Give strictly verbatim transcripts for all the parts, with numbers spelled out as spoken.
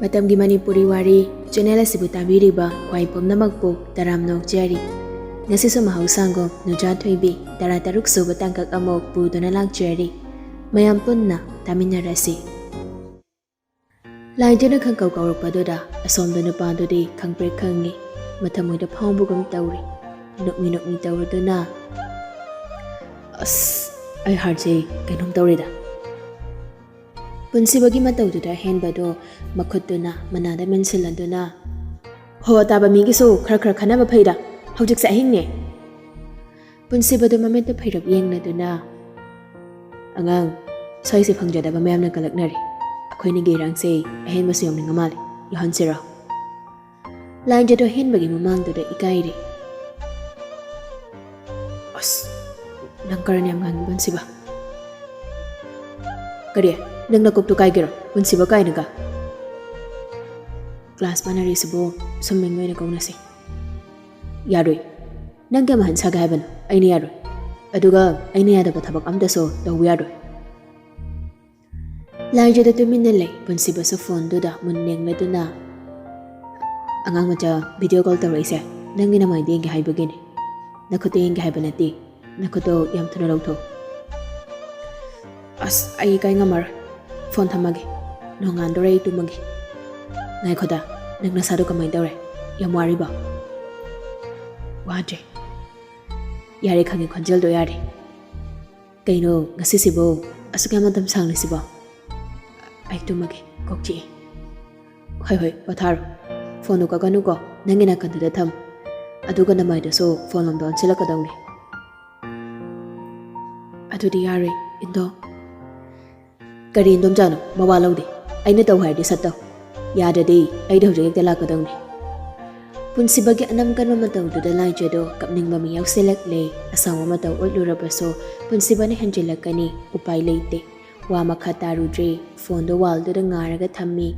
ꯃꯇꯝꯒꯤ ꯃꯅꯤꯄꯨꯔꯤ ꯋꯥꯔꯤ ꯆꯦꯅꯦꯜ ꯑꯁꯤꯕꯨ ꯇꯥꯕꯤꯔꯤꯕ ꯈ꯭ꯋꯥꯏ ꯄꯨꯝꯅꯃꯛꯄꯨ ꯇꯔꯥꯝꯅ ꯑꯣꯛꯆꯔꯤ꯫ ꯉꯁꯤꯁꯨ ꯃꯍꯧꯁꯥꯒꯨꯝ ꯅꯨꯖꯥ ꯊꯣꯏꯕꯤ ꯇꯔꯥ ꯇꯔꯨꯛ ꯁꯨꯕ ꯇꯥꯡꯀꯛ ꯑꯃ ꯄꯨꯗꯨꯅ ꯂꯥꯛꯆꯔꯤ꯫ ꯃꯌꯥꯝ ꯄꯨꯟꯅ ꯇꯥꯃꯤꯟꯅꯔꯁꯤ꯫ ꯂꯥꯏꯖꯅ ꯈꯪꯀꯧ ꯀꯧꯔꯛꯄꯗꯨꯗ ꯑꯁꯣꯝꯗ ꯅꯨꯄꯥꯗꯨꯗꯤ ꯈꯪꯄ꯭ꯔꯦꯛ ꯈꯪꯉꯤ꯫ ꯃꯊꯃꯣꯏꯗ ꯐꯥꯎꯕꯒꯨꯝ ꯇꯧꯔꯤ꯫ ꯅꯣꯛꯃꯤ ꯅꯣꯛꯃꯤ ꯇꯧꯔꯗꯨꯅ, "ꯑꯁ, ꯑꯩ ꯍꯥꯔꯠꯁꯦ ꯀꯩꯅꯣꯝ ꯇꯧꯔꯦꯗ꯫" ꯄꯨꯟꯁꯤꯕꯒꯤ ꯃꯇꯧꯗꯨꯗ ꯑꯍꯦꯟꯕꯗꯣ ꯃꯈꯨꯠꯇꯨꯅ ꯃꯅꯥꯗ ꯃꯦꯟꯁꯤꯜꯂꯗꯨꯅ, "ꯍꯣ, ꯇꯥꯕ ꯃꯤꯒꯤꯁꯨ ꯈꯔ ꯈꯔ ꯈꯟꯅꯕ ꯐꯩꯗ, ꯍꯧꯖꯤꯛꯁꯦ ꯑꯍꯤꯡꯅꯦ꯫" ꯄꯨꯟꯁꯤꯕꯗꯨ ꯃꯃꯤꯠꯇ ꯐꯩꯔꯞ ꯌꯦꯡꯂꯗꯨꯅ, "ꯑꯉꯥꯡ, ꯁ꯭ꯋꯥꯏꯁꯦ ꯐꯪꯖꯗꯕ ꯃꯌꯥꯝꯅ ꯀꯜꯂꯛꯅꯔꯦ꯫ ꯑꯩꯈꯣꯏꯅꯤꯒꯤ ꯏꯔꯥꯡꯁꯦ ꯑꯍꯦꯟꯕꯁꯨ ꯌꯥꯎꯅꯤꯡꯕ ꯃꯥꯜꯂꯦ, ꯌꯥꯎꯍꯟꯁꯤꯔꯣ?" ꯂꯥꯏꯟꯖꯗꯣ ꯍꯦꯟꯕꯒꯤ ꯃꯃꯥꯡꯗꯨꯗ ꯏꯀꯥꯏꯔꯦ꯫ "ꯑꯁ, ꯅꯪ ꯀꯔꯟ ꯌꯥꯝ ꯉꯥꯡꯉꯤ, ꯄꯨꯟꯁꯤꯕ꯫" "ꯀꯔꯤ? ꯅꯪ ꯅꯀꯣꯛꯇꯨ ꯀꯥꯏꯒꯦꯔꯣ, ꯄꯨꯟꯁꯤꯕ ꯀꯥꯏꯅꯒ?" "ꯀ꯭ꯂꯥꯁ ꯃꯥꯟꯅꯔꯤꯁꯤꯕꯨ ꯁꯨꯝ ꯃꯤꯡ ꯑꯣꯏꯅ ꯀꯧꯅꯁꯤ꯫" "ꯌꯥꯔꯣꯏ꯫ ꯅꯪ ꯀꯌꯥꯝ ꯑꯍꯟ ꯁꯥꯒꯦ ꯍꯥꯏꯕꯅꯣ? ꯑꯩꯅ ꯌꯥꯔꯣꯏ꯫ ꯑꯗꯨꯒ ꯑꯩꯅ ꯌꯥꯗꯕ ꯊꯕꯛ ꯑꯝꯇꯁꯨ ꯇꯧꯕ ꯌꯥꯔꯣꯏ꯫" ꯂꯥꯏꯖꯗ ꯇꯨꯃꯤꯟꯅ ꯂꯩ꯫ ꯄꯨꯟꯁꯤꯕꯁꯨ ꯐꯣꯟꯗꯨꯗ ꯃꯨꯟ ꯌꯦꯡꯂꯗꯨꯅ, "ꯑꯉꯥꯡ ꯃꯆꯥ, ꯚꯤꯗꯤꯑꯣ ꯀꯣꯜ ꯇꯧꯔꯛꯏꯁꯦ ꯅꯪꯒꯤ ꯅꯃꯥꯏꯗ ꯌꯦꯡꯒꯦ ꯍꯥꯏꯕꯒꯤꯅꯤ꯫ ꯅꯈꯨꯠꯇ ꯌꯦꯡꯒꯦ ꯍꯥꯏꯕ ꯅꯠꯇꯦ꯫ ꯅꯈꯨꯠꯇꯣ ꯌꯥꯝ ꯊꯨꯅ ꯂꯧꯊꯣꯛ꯫" "ꯑꯁ, ꯑꯩ ꯀꯥꯏ ꯉꯝꯃꯔꯣꯏ꯫ ꯐꯣꯟ ꯊꯝꯃꯒꯦ꯫ ꯅꯣꯡꯉꯥꯟꯗꯣꯔꯦ, ꯑꯩ ꯇꯨꯝꯃꯒꯦ꯫" "ꯉꯥꯏꯈꯣꯗ, ꯅꯪ ꯅꯁꯥꯗꯣ ꯀꯃꯥꯏꯅ ꯇꯧꯔꯦ? ꯌꯥꯝ ꯋꯥꯔꯤꯕꯣ?" "ꯋꯥꯗ꯭ꯔꯦ꯫" "ꯌꯥꯔꯦ, ꯈꯪꯉꯦ, ꯈꯣꯟꯖꯦꯜꯗꯣ ꯌꯥꯔꯦ꯫ ꯀꯩꯅꯣ ꯉꯁꯤꯁꯤꯕꯨ ꯑꯁꯨꯛ ꯌꯥꯝ ꯃꯇꯝ ꯁꯥꯡꯂꯤꯁꯤꯕꯣ?" "ꯑꯩ ꯇꯨꯝꯃꯒꯦ, ꯀꯣꯛ ꯆꯤꯛꯑꯦ꯫" "ꯍꯣꯏ, ꯍꯣꯏ, ꯄꯣꯊꯥꯔꯣ꯫ ꯐꯣꯟꯗꯣ ꯀꯛꯀꯅꯨꯀꯣ, ꯅꯪꯒꯤ ꯅꯥꯀꯟꯗꯨꯗ ꯊꯝꯃꯨ꯫ ꯑꯗꯨꯒ ꯅꯃꯥꯏꯗꯨꯁꯨ ꯐꯣꯟ ꯂꯣꯝꯗ ꯑꯣꯟꯁꯤꯜꯂꯛꯀꯗꯧꯅꯦ꯫" "ꯑꯗꯨꯗꯤ ꯌꯥꯔꯣꯏ, ꯏꯟꯗꯣ꯫" "ꯀꯔꯤ ꯏꯟꯗꯣꯝꯆꯥꯅꯣ? ꯃꯋꯥ ꯂꯧꯗꯦ꯫ ꯑꯩꯅ ꯇꯧ ꯍꯥꯏꯔꯗꯤ ꯁꯠ ꯇꯧ꯫ ꯌꯥꯗ꯭ꯔꯗꯤ ꯑꯩꯗꯤ ꯍꯧꯖꯤꯛ ꯍꯦꯛꯇ ꯂꯥꯛꯀꯗꯧꯅꯤ꯫" ꯄꯨꯟꯁꯤꯕꯒꯤ ꯑꯅꯝ ꯀꯟꯕ ꯃꯇꯧꯗꯨꯗ ꯂꯥꯏꯖꯗꯣ ꯀꯞꯅꯤꯡꯕ ꯑꯃ ꯌꯥꯎꯁꯤꯜꯂꯛꯂꯦ꯫ ꯑꯁꯥꯎꯕ ꯃꯇꯧ ꯎꯠꯂꯨꯔꯕꯁꯨ ꯄꯨꯟꯁꯤꯕꯅ ꯍꯦꯟꯖꯤꯜꯂꯛꯀꯅꯤ꯫ ꯎꯄꯥꯏ ꯂꯩꯇꯦ꯫ ꯋꯥ ꯃꯈꯥ ꯇꯥꯔꯨꯗ꯭ꯔꯦ꯫ ꯐꯣꯟꯗꯣ ꯋꯥꯜꯗꯨꯗ ꯉꯥꯔꯒ ꯊꯝꯃꯤ꯫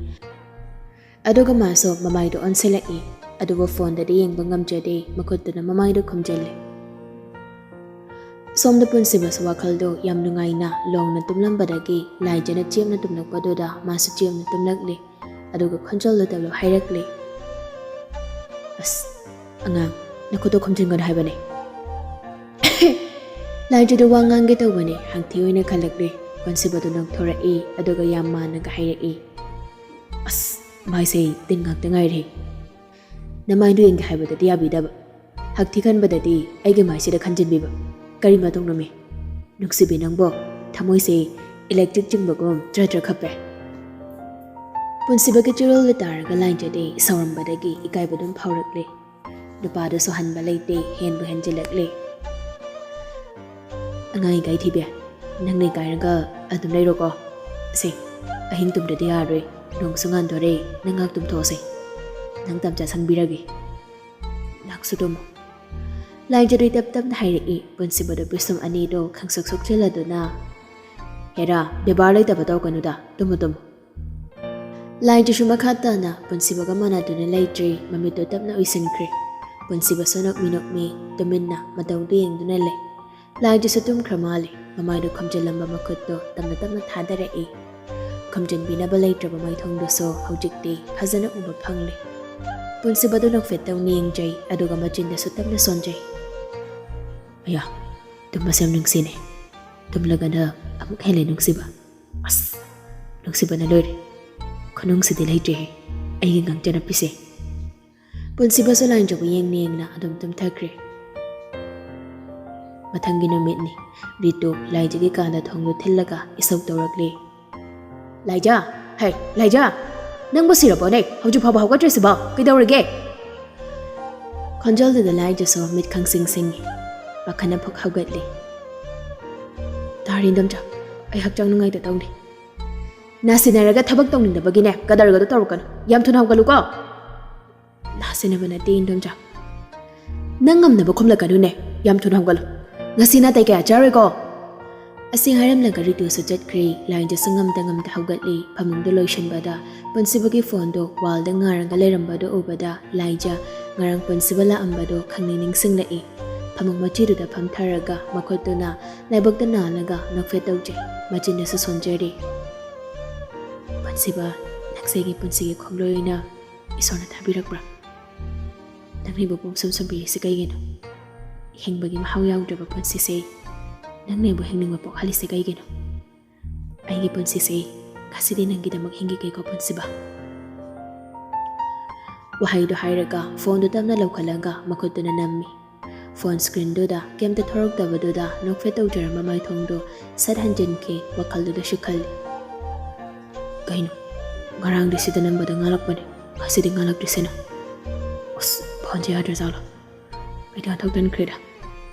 ꯑꯗꯨꯒ ꯃꯥꯁꯨ ꯃꯃꯥꯏꯗꯣ ꯑꯣꯟꯁꯤꯜꯂꯛꯏ꯫ ꯑꯗꯨꯕꯨ ꯐꯣꯟꯗꯗꯤ ꯌꯦꯡꯕ ꯉꯝꯖꯗꯦ꯫ ꯃꯈꯨꯠꯇꯨꯅ ꯃꯃꯥꯏꯗꯣ ꯈꯨꯝꯖꯤꯜꯂꯤ꯫ ꯁꯣꯝꯗ ꯄꯨꯟꯁꯤꯕꯁꯨ ꯋꯥꯈꯜꯗꯣ ꯌꯥꯝ ꯅꯨꯡꯉꯥꯏꯅ ꯂꯣꯡꯅ ꯇꯨꯝꯂꯝꯕꯗꯒꯤ ꯂꯥꯏꯖꯅ ꯆꯦꯞꯅ ꯇꯨꯝꯂꯛꯄꯗꯨꯗ ꯃꯥꯁꯨ ꯆꯦꯞꯅ ꯇꯨꯝꯂꯛꯂꯤ꯫ ꯑꯗꯨꯒ ꯈꯣꯟꯖꯦꯜꯗꯣ ꯇꯞꯂꯞ ꯍꯥꯏꯔꯛꯂꯦ, "ꯑꯁ, ꯑꯉꯥꯡ, ꯅꯈꯨꯠꯇꯣ ꯈꯨꯝꯖꯤꯟꯒꯅꯨ ꯍꯥꯏꯕꯅꯦ꯫" ꯂꯥꯏꯖꯗꯣ ꯋꯥ ꯉꯥꯡꯒꯦ ꯇꯧꯕꯅꯦ, ꯍꯥꯡꯊꯤ ꯑꯣꯏꯅ ꯈꯜꯂꯛꯂꯦ꯫ ꯄꯨꯟꯁꯤꯕꯗꯣ ꯅꯣꯛꯊꯣꯔꯛꯏ, ꯑꯗꯨꯒ ꯌꯥꯝ ꯃꯥꯟꯅꯒ ꯍꯥꯏꯔꯛꯏ, "ꯑꯁ, ꯃꯥꯏꯁꯦ ꯇꯤꯟ ꯉꯥꯛꯇ ꯉꯥꯏꯔꯦ꯫ ꯅꯃꯥꯏꯗꯨ ꯌꯦꯡꯒꯦ ꯍꯥꯏꯕꯗꯗꯤ ꯌꯥꯕꯤꯗꯕ꯫ ꯍꯛꯊꯤ ꯈꯟꯕꯗꯗꯤ ꯑꯩꯒꯤ ꯃꯥꯏꯁꯤꯗ ꯈꯟꯖꯤꯟꯕꯤꯕ꯫ ꯀꯔꯤ ꯃꯇꯧꯅꯣꯃꯤ? ꯅꯨꯡꯁꯤꯕꯤ ꯅꯪꯕꯣ, ꯊꯃꯣꯏꯁꯦ ꯏꯂꯦꯛꯇ꯭ꯔꯤꯛ ꯆꯤꯡꯕꯒꯨꯝ ꯇ꯭ꯔ ꯇ꯭ꯔ ꯈꯞꯄꯦ꯫" ꯄꯨꯟꯁꯤꯕꯒꯤ ꯆꯤꯔꯣꯜꯗ ꯇꯥꯔꯒ ꯂꯥꯏꯖꯗꯤ ꯁꯥꯎꯔꯝꯕꯗꯒꯤ ꯏꯀꯥꯏꯕ ꯑꯗꯨꯝ ꯐꯥꯎꯔꯛꯂꯦ꯫ ꯅꯨꯄꯥꯗꯨꯁꯨ ꯍꯟꯕ ꯂꯩꯇꯦ, ꯍꯦꯟꯕꯨ ꯍꯦꯟꯖꯤꯜꯂꯛꯂꯦ꯫ "ꯑꯉꯥꯡ ꯏꯀꯥꯏꯊꯤꯕꯤ, ꯅꯪꯅ ꯏꯀꯥꯏꯔꯒ ꯑꯗꯨꯝ ꯂꯩꯔꯣꯀꯣ꯫ ꯁꯦ, ꯑꯍꯤꯡ ꯇꯨꯝꯗ꯭ꯔꯗꯤ ꯌꯥꯔꯣꯏ꯫ ꯅꯣꯡꯁꯨ ꯉꯥꯟꯗꯣꯔꯦ, ꯅꯪ ꯉꯥꯏꯍꯥꯛ ꯇꯨꯝꯊꯣꯛꯑꯣꯁꯦ꯫ ꯅꯪ ꯇꯝꯆꯥ ꯁꯪꯕꯤꯔꯒꯦ꯫ ꯉꯥꯏꯍꯥꯛꯁꯨ ꯇꯨꯝꯃꯣ꯫" ꯂꯥꯏꯖꯗꯨ ꯇꯞ ꯇꯞꯅ ꯍꯥꯏꯔꯛꯏ꯫ ꯄꯨꯟꯁꯤꯕꯗꯨ ꯄꯤꯁꯨꯝ ꯑꯅꯤꯗꯣ ꯈꯪꯁꯨꯛ ꯁꯨꯛꯆꯤꯜꯂꯗꯨꯅ, "ꯍꯦꯔꯥ, ꯕꯦꯕꯥꯔ ꯂꯩꯇꯕ ꯇꯧꯒꯅꯨꯗ, ꯇꯨꯝꯃꯣ, ꯇꯨꯝꯃꯣ꯫" ꯂꯥꯏꯖꯁꯨ ꯃꯈꯥ ꯇꯥꯅ ꯄꯨꯟꯁꯤꯕꯒ ꯃꯥꯟꯅꯗꯨꯅ ꯂꯩꯇ꯭ꯔꯦ, ꯃꯃꯤꯠꯇꯨ ꯇꯞꯅ ꯎꯏꯁꯤꯟꯈ꯭ꯔꯦ꯫ ꯄꯨꯟꯁꯤꯕꯁꯨ ꯅꯣꯛꯃꯤ ꯅꯣꯛꯃꯤ ꯇꯨꯃꯤꯟꯅ ꯃꯇꯧꯗꯨ ꯌꯦꯡꯗꯨꯅ ꯂꯩ꯫ ꯂꯥꯏꯖꯁꯨ ꯇꯨꯝꯈ꯭ꯔ ꯃꯥꯜꯂꯦ, ꯃꯃꯥꯏꯗꯨ ꯈꯨꯝꯖꯤꯜꯂꯝꯕ ꯃꯈꯨꯠꯇꯨ ꯇꯞꯅ ꯇꯞꯅ ꯊꯥꯗꯔꯛꯏ꯫ ꯈꯨꯝꯖꯤꯟꯕꯤꯅꯕ ꯂꯩꯇ꯭ꯔꯕ ꯃꯥꯏꯊꯣꯡꯗꯨꯁꯨ ꯍꯧꯖꯤꯛꯇꯤ ꯐꯖꯅ ꯎꯕ ꯐꯪꯂꯦ꯫ ꯄꯨꯟꯁꯤꯕꯗꯨ ꯅꯣꯛꯐꯦꯠꯇꯧꯅ ꯌꯦꯡꯖꯩ, ꯑꯗꯨꯒ ꯃꯆꯤꯟꯗꯁꯨ ꯇꯞꯅ ꯁꯣꯟꯖꯩ꯫ ꯑꯌꯥ, ꯇꯨꯝꯕꯁꯦ ꯌꯥꯝ ꯅꯨꯡꯁꯤꯅꯦ꯫ ꯇꯨꯝꯂꯒꯅ ꯑꯃꯨꯛ ꯍꯦꯜꯂꯦ ꯅꯨꯡꯁꯤꯕ꯫ ꯑꯁ, ꯅꯨꯡꯁꯤꯕꯅ ꯂꯣꯏꯔꯦ꯫ ꯈꯨꯅꯨꯡꯁꯤꯗꯤ ꯂꯩꯇ꯭ꯔꯦꯍꯦ, ꯑꯩꯒꯤ ꯉꯥꯡꯆꯅꯞꯄꯤꯁꯦ꯫ ꯄꯨꯟꯁꯤꯕꯁꯨ ꯂꯥꯏꯖꯕꯨ ꯌꯦꯡꯅ ꯌꯦꯡꯅ ꯑꯗꯨꯝ ꯇꯨꯝꯊꯈ꯭ꯔꯦ꯫ ꯃꯊꯪꯒꯤ ꯅꯨꯃꯤꯠꯅꯤ꯫ ꯔꯤꯇꯨ ꯂꯥꯏꯖꯒꯤ ꯀꯥꯗ ꯊꯣꯡꯗꯨ ꯊꯤꯜꯂꯒ ꯏꯁꯧ ꯇꯧꯔꯛꯂꯦ꯫ "ꯂꯥꯏꯖ! ꯍꯩ, ꯂꯥꯏꯖ! ꯅꯪꯕꯨ ꯁꯤꯔꯕꯣꯅꯦ? ꯍꯧꯖꯤꯛ ꯐꯥꯎꯕ ꯍꯧꯒꯠꯇ꯭ꯔꯤꯁꯤꯕꯣ? ꯀꯩꯗꯧꯔꯒꯦ?" ꯈꯣꯟꯖꯦꯜꯗꯨꯗ ꯂꯥꯏꯖꯁꯨ ꯃꯤꯠ ꯈꯪꯁꯤꯡ ꯁꯤꯡꯉꯤ꯫ ꯄꯥꯈꯠꯅ ꯐꯨꯛ ꯍꯧꯒꯠꯂꯤ꯫ "ꯇꯥꯔꯤ, ꯏꯟꯗꯣꯝꯆꯥ, ꯑꯩ ꯍꯛꯆꯥꯡ ꯅꯨꯡꯉꯥꯏꯇ ꯇꯧꯅꯤ꯫ ꯅꯥꯁꯤꯟꯅꯔꯒ ꯊꯕꯛ ꯇꯧꯅꯤꯡꯗꯕꯒꯤꯅꯦ, ꯀꯗꯔꯒꯗꯣ ꯇꯧꯔꯛꯀꯅꯨ꯫ ꯌꯥꯝ ꯊꯨꯅ ꯍꯧꯒꯠꯂꯨꯀꯣ꯫" "ꯅꯥꯁꯤꯟꯅꯕ ꯅꯠꯇꯦ, ꯏꯟꯗꯣꯝꯆꯥ꯫ ꯅꯪ ꯉꯝꯅꯕ ꯈꯨꯝꯂꯛꯀꯅꯨꯅꯦ, ꯌꯥꯝ ꯊꯨꯅ ꯍꯧꯒꯠꯂꯨ꯫ ꯉꯁꯤ ꯅꯥꯇꯩ ꯀꯌꯥ ꯆꯥꯔꯣꯏꯀꯣ꯫" ꯑꯁꯤ ꯍꯥꯏꯔꯝꯂꯒ ꯔꯤꯇꯨꯁꯨ ꯆꯠꯈ꯭ꯔꯦ꯫ ꯂꯥꯏꯖꯁꯨ ꯉꯝꯗ ꯉꯝꯗ ꯍꯧꯒꯠꯂꯤ꯫ ꯐꯃꯨꯡꯗ ꯂꯣꯏꯁꯤꯟꯕꯗ ꯄꯨꯟꯁꯤꯕꯒꯤ ꯐꯣꯟꯗꯣ ꯋꯥꯜꯗ ꯉꯥꯔꯒ ꯂꯩꯔꯝꯕꯗꯣ ꯎꯕꯗ ꯂꯥꯏꯖ ꯉꯔꯥꯡ ꯄꯨꯟꯁꯤꯕ ꯂꯥꯛꯑꯝꯕꯗꯣ ꯈꯪꯅꯤꯡ ꯅꯤꯡꯁꯤꯡꯂꯛꯏ꯫ ꯐꯃꯨꯡ ꯃꯆꯤꯗꯨꯗ ꯐꯝꯊꯔꯒ ꯃꯈꯨꯠꯇꯨꯅ ꯂꯥꯏꯕꯛꯇ ꯅꯥꯜꯂꯒ ꯅꯣꯛꯐꯦꯠ ꯇꯧꯖꯩ꯫ ꯃꯆꯤꯟꯗꯁꯨ ꯁꯣꯟꯖꯔꯤ꯫ "ꯄꯨꯟꯁꯤꯕ, ꯅꯪ ꯏꯆꯦꯒꯤ ꯄꯨꯟꯁꯤꯒꯤ ꯈꯣꯡꯂꯣꯏ ꯑꯣꯏꯅ ꯏꯁꯣꯔꯅ ꯊꯥꯕꯤꯔꯛꯄ꯭ꯔꯥ? ꯅꯪꯅ ꯑꯩꯕꯨ ꯄꯨꯡꯁꯨꯝ ꯁꯨꯝꯕꯤꯔꯤꯁꯤ ꯀꯩꯒꯤꯅꯣ? ꯍꯤꯡꯕꯒꯤ ꯃꯍꯥꯎ ꯌꯥꯎꯗ꯭ꯔꯕ ꯄꯨꯟꯁꯤꯁꯦ ꯅꯪꯅ ꯑꯩꯕꯨ ꯍꯤꯡꯅꯤꯡꯕ ꯄꯣꯛꯍꯜꯂꯤꯁꯤ ꯀꯩꯒꯤꯅꯣ? ꯑꯩꯒꯤ ꯄꯨꯟꯁꯤꯁꯦ ꯉꯁꯤꯗꯤ ꯅꯪꯒꯤꯗꯃꯛ ꯍꯤꯡꯈꯤꯒꯦꯀꯣ ꯄꯨꯟꯁꯤꯕ꯫ ꯋꯥꯍꯩꯗꯣ ꯍꯥꯏꯔꯒ ꯐꯣꯟꯗꯨ ꯇꯞꯅ ꯂꯧꯈꯠꯂꯒ ꯃꯈꯨꯠꯇꯨꯅ ꯅꯝꯃꯤ꯫ ꯐꯣꯟ ꯁ꯭ꯀ꯭ꯔꯤꯟꯗꯨꯗ ꯀꯩꯝꯇ ꯊꯣꯔꯛꯇꯕꯗꯨꯗ ꯅꯣꯛꯐꯦꯠ ꯇꯧꯖꯔꯝꯕ ꯃꯥꯏꯊꯣꯡꯗꯣ ꯁꯠ ꯍꯟꯖꯤꯟꯈꯤ, ꯋꯥꯈꯜꯗꯨꯗ ꯁꯤꯈꯜꯂꯤ꯫ ꯀꯩꯅꯣ, ꯉꯔꯥꯡꯗꯤ ꯁꯤꯗ ꯅꯝꯕꯗ ꯉꯥꯜꯂꯛꯄꯅꯦ, ꯉꯁꯤꯗꯤ ꯉꯥꯜꯂꯛꯇ꯭ꯔꯤꯁꯤꯅ꯫ ꯑꯁ, ꯐꯣꯟꯁꯦ ꯌꯥꯗ꯭ꯔꯖꯥꯠꯂꯣ? ꯑꯩꯗꯤ ꯑꯣꯟꯊꯣꯛ ꯇꯟꯈ꯭ꯔꯦꯗ꯫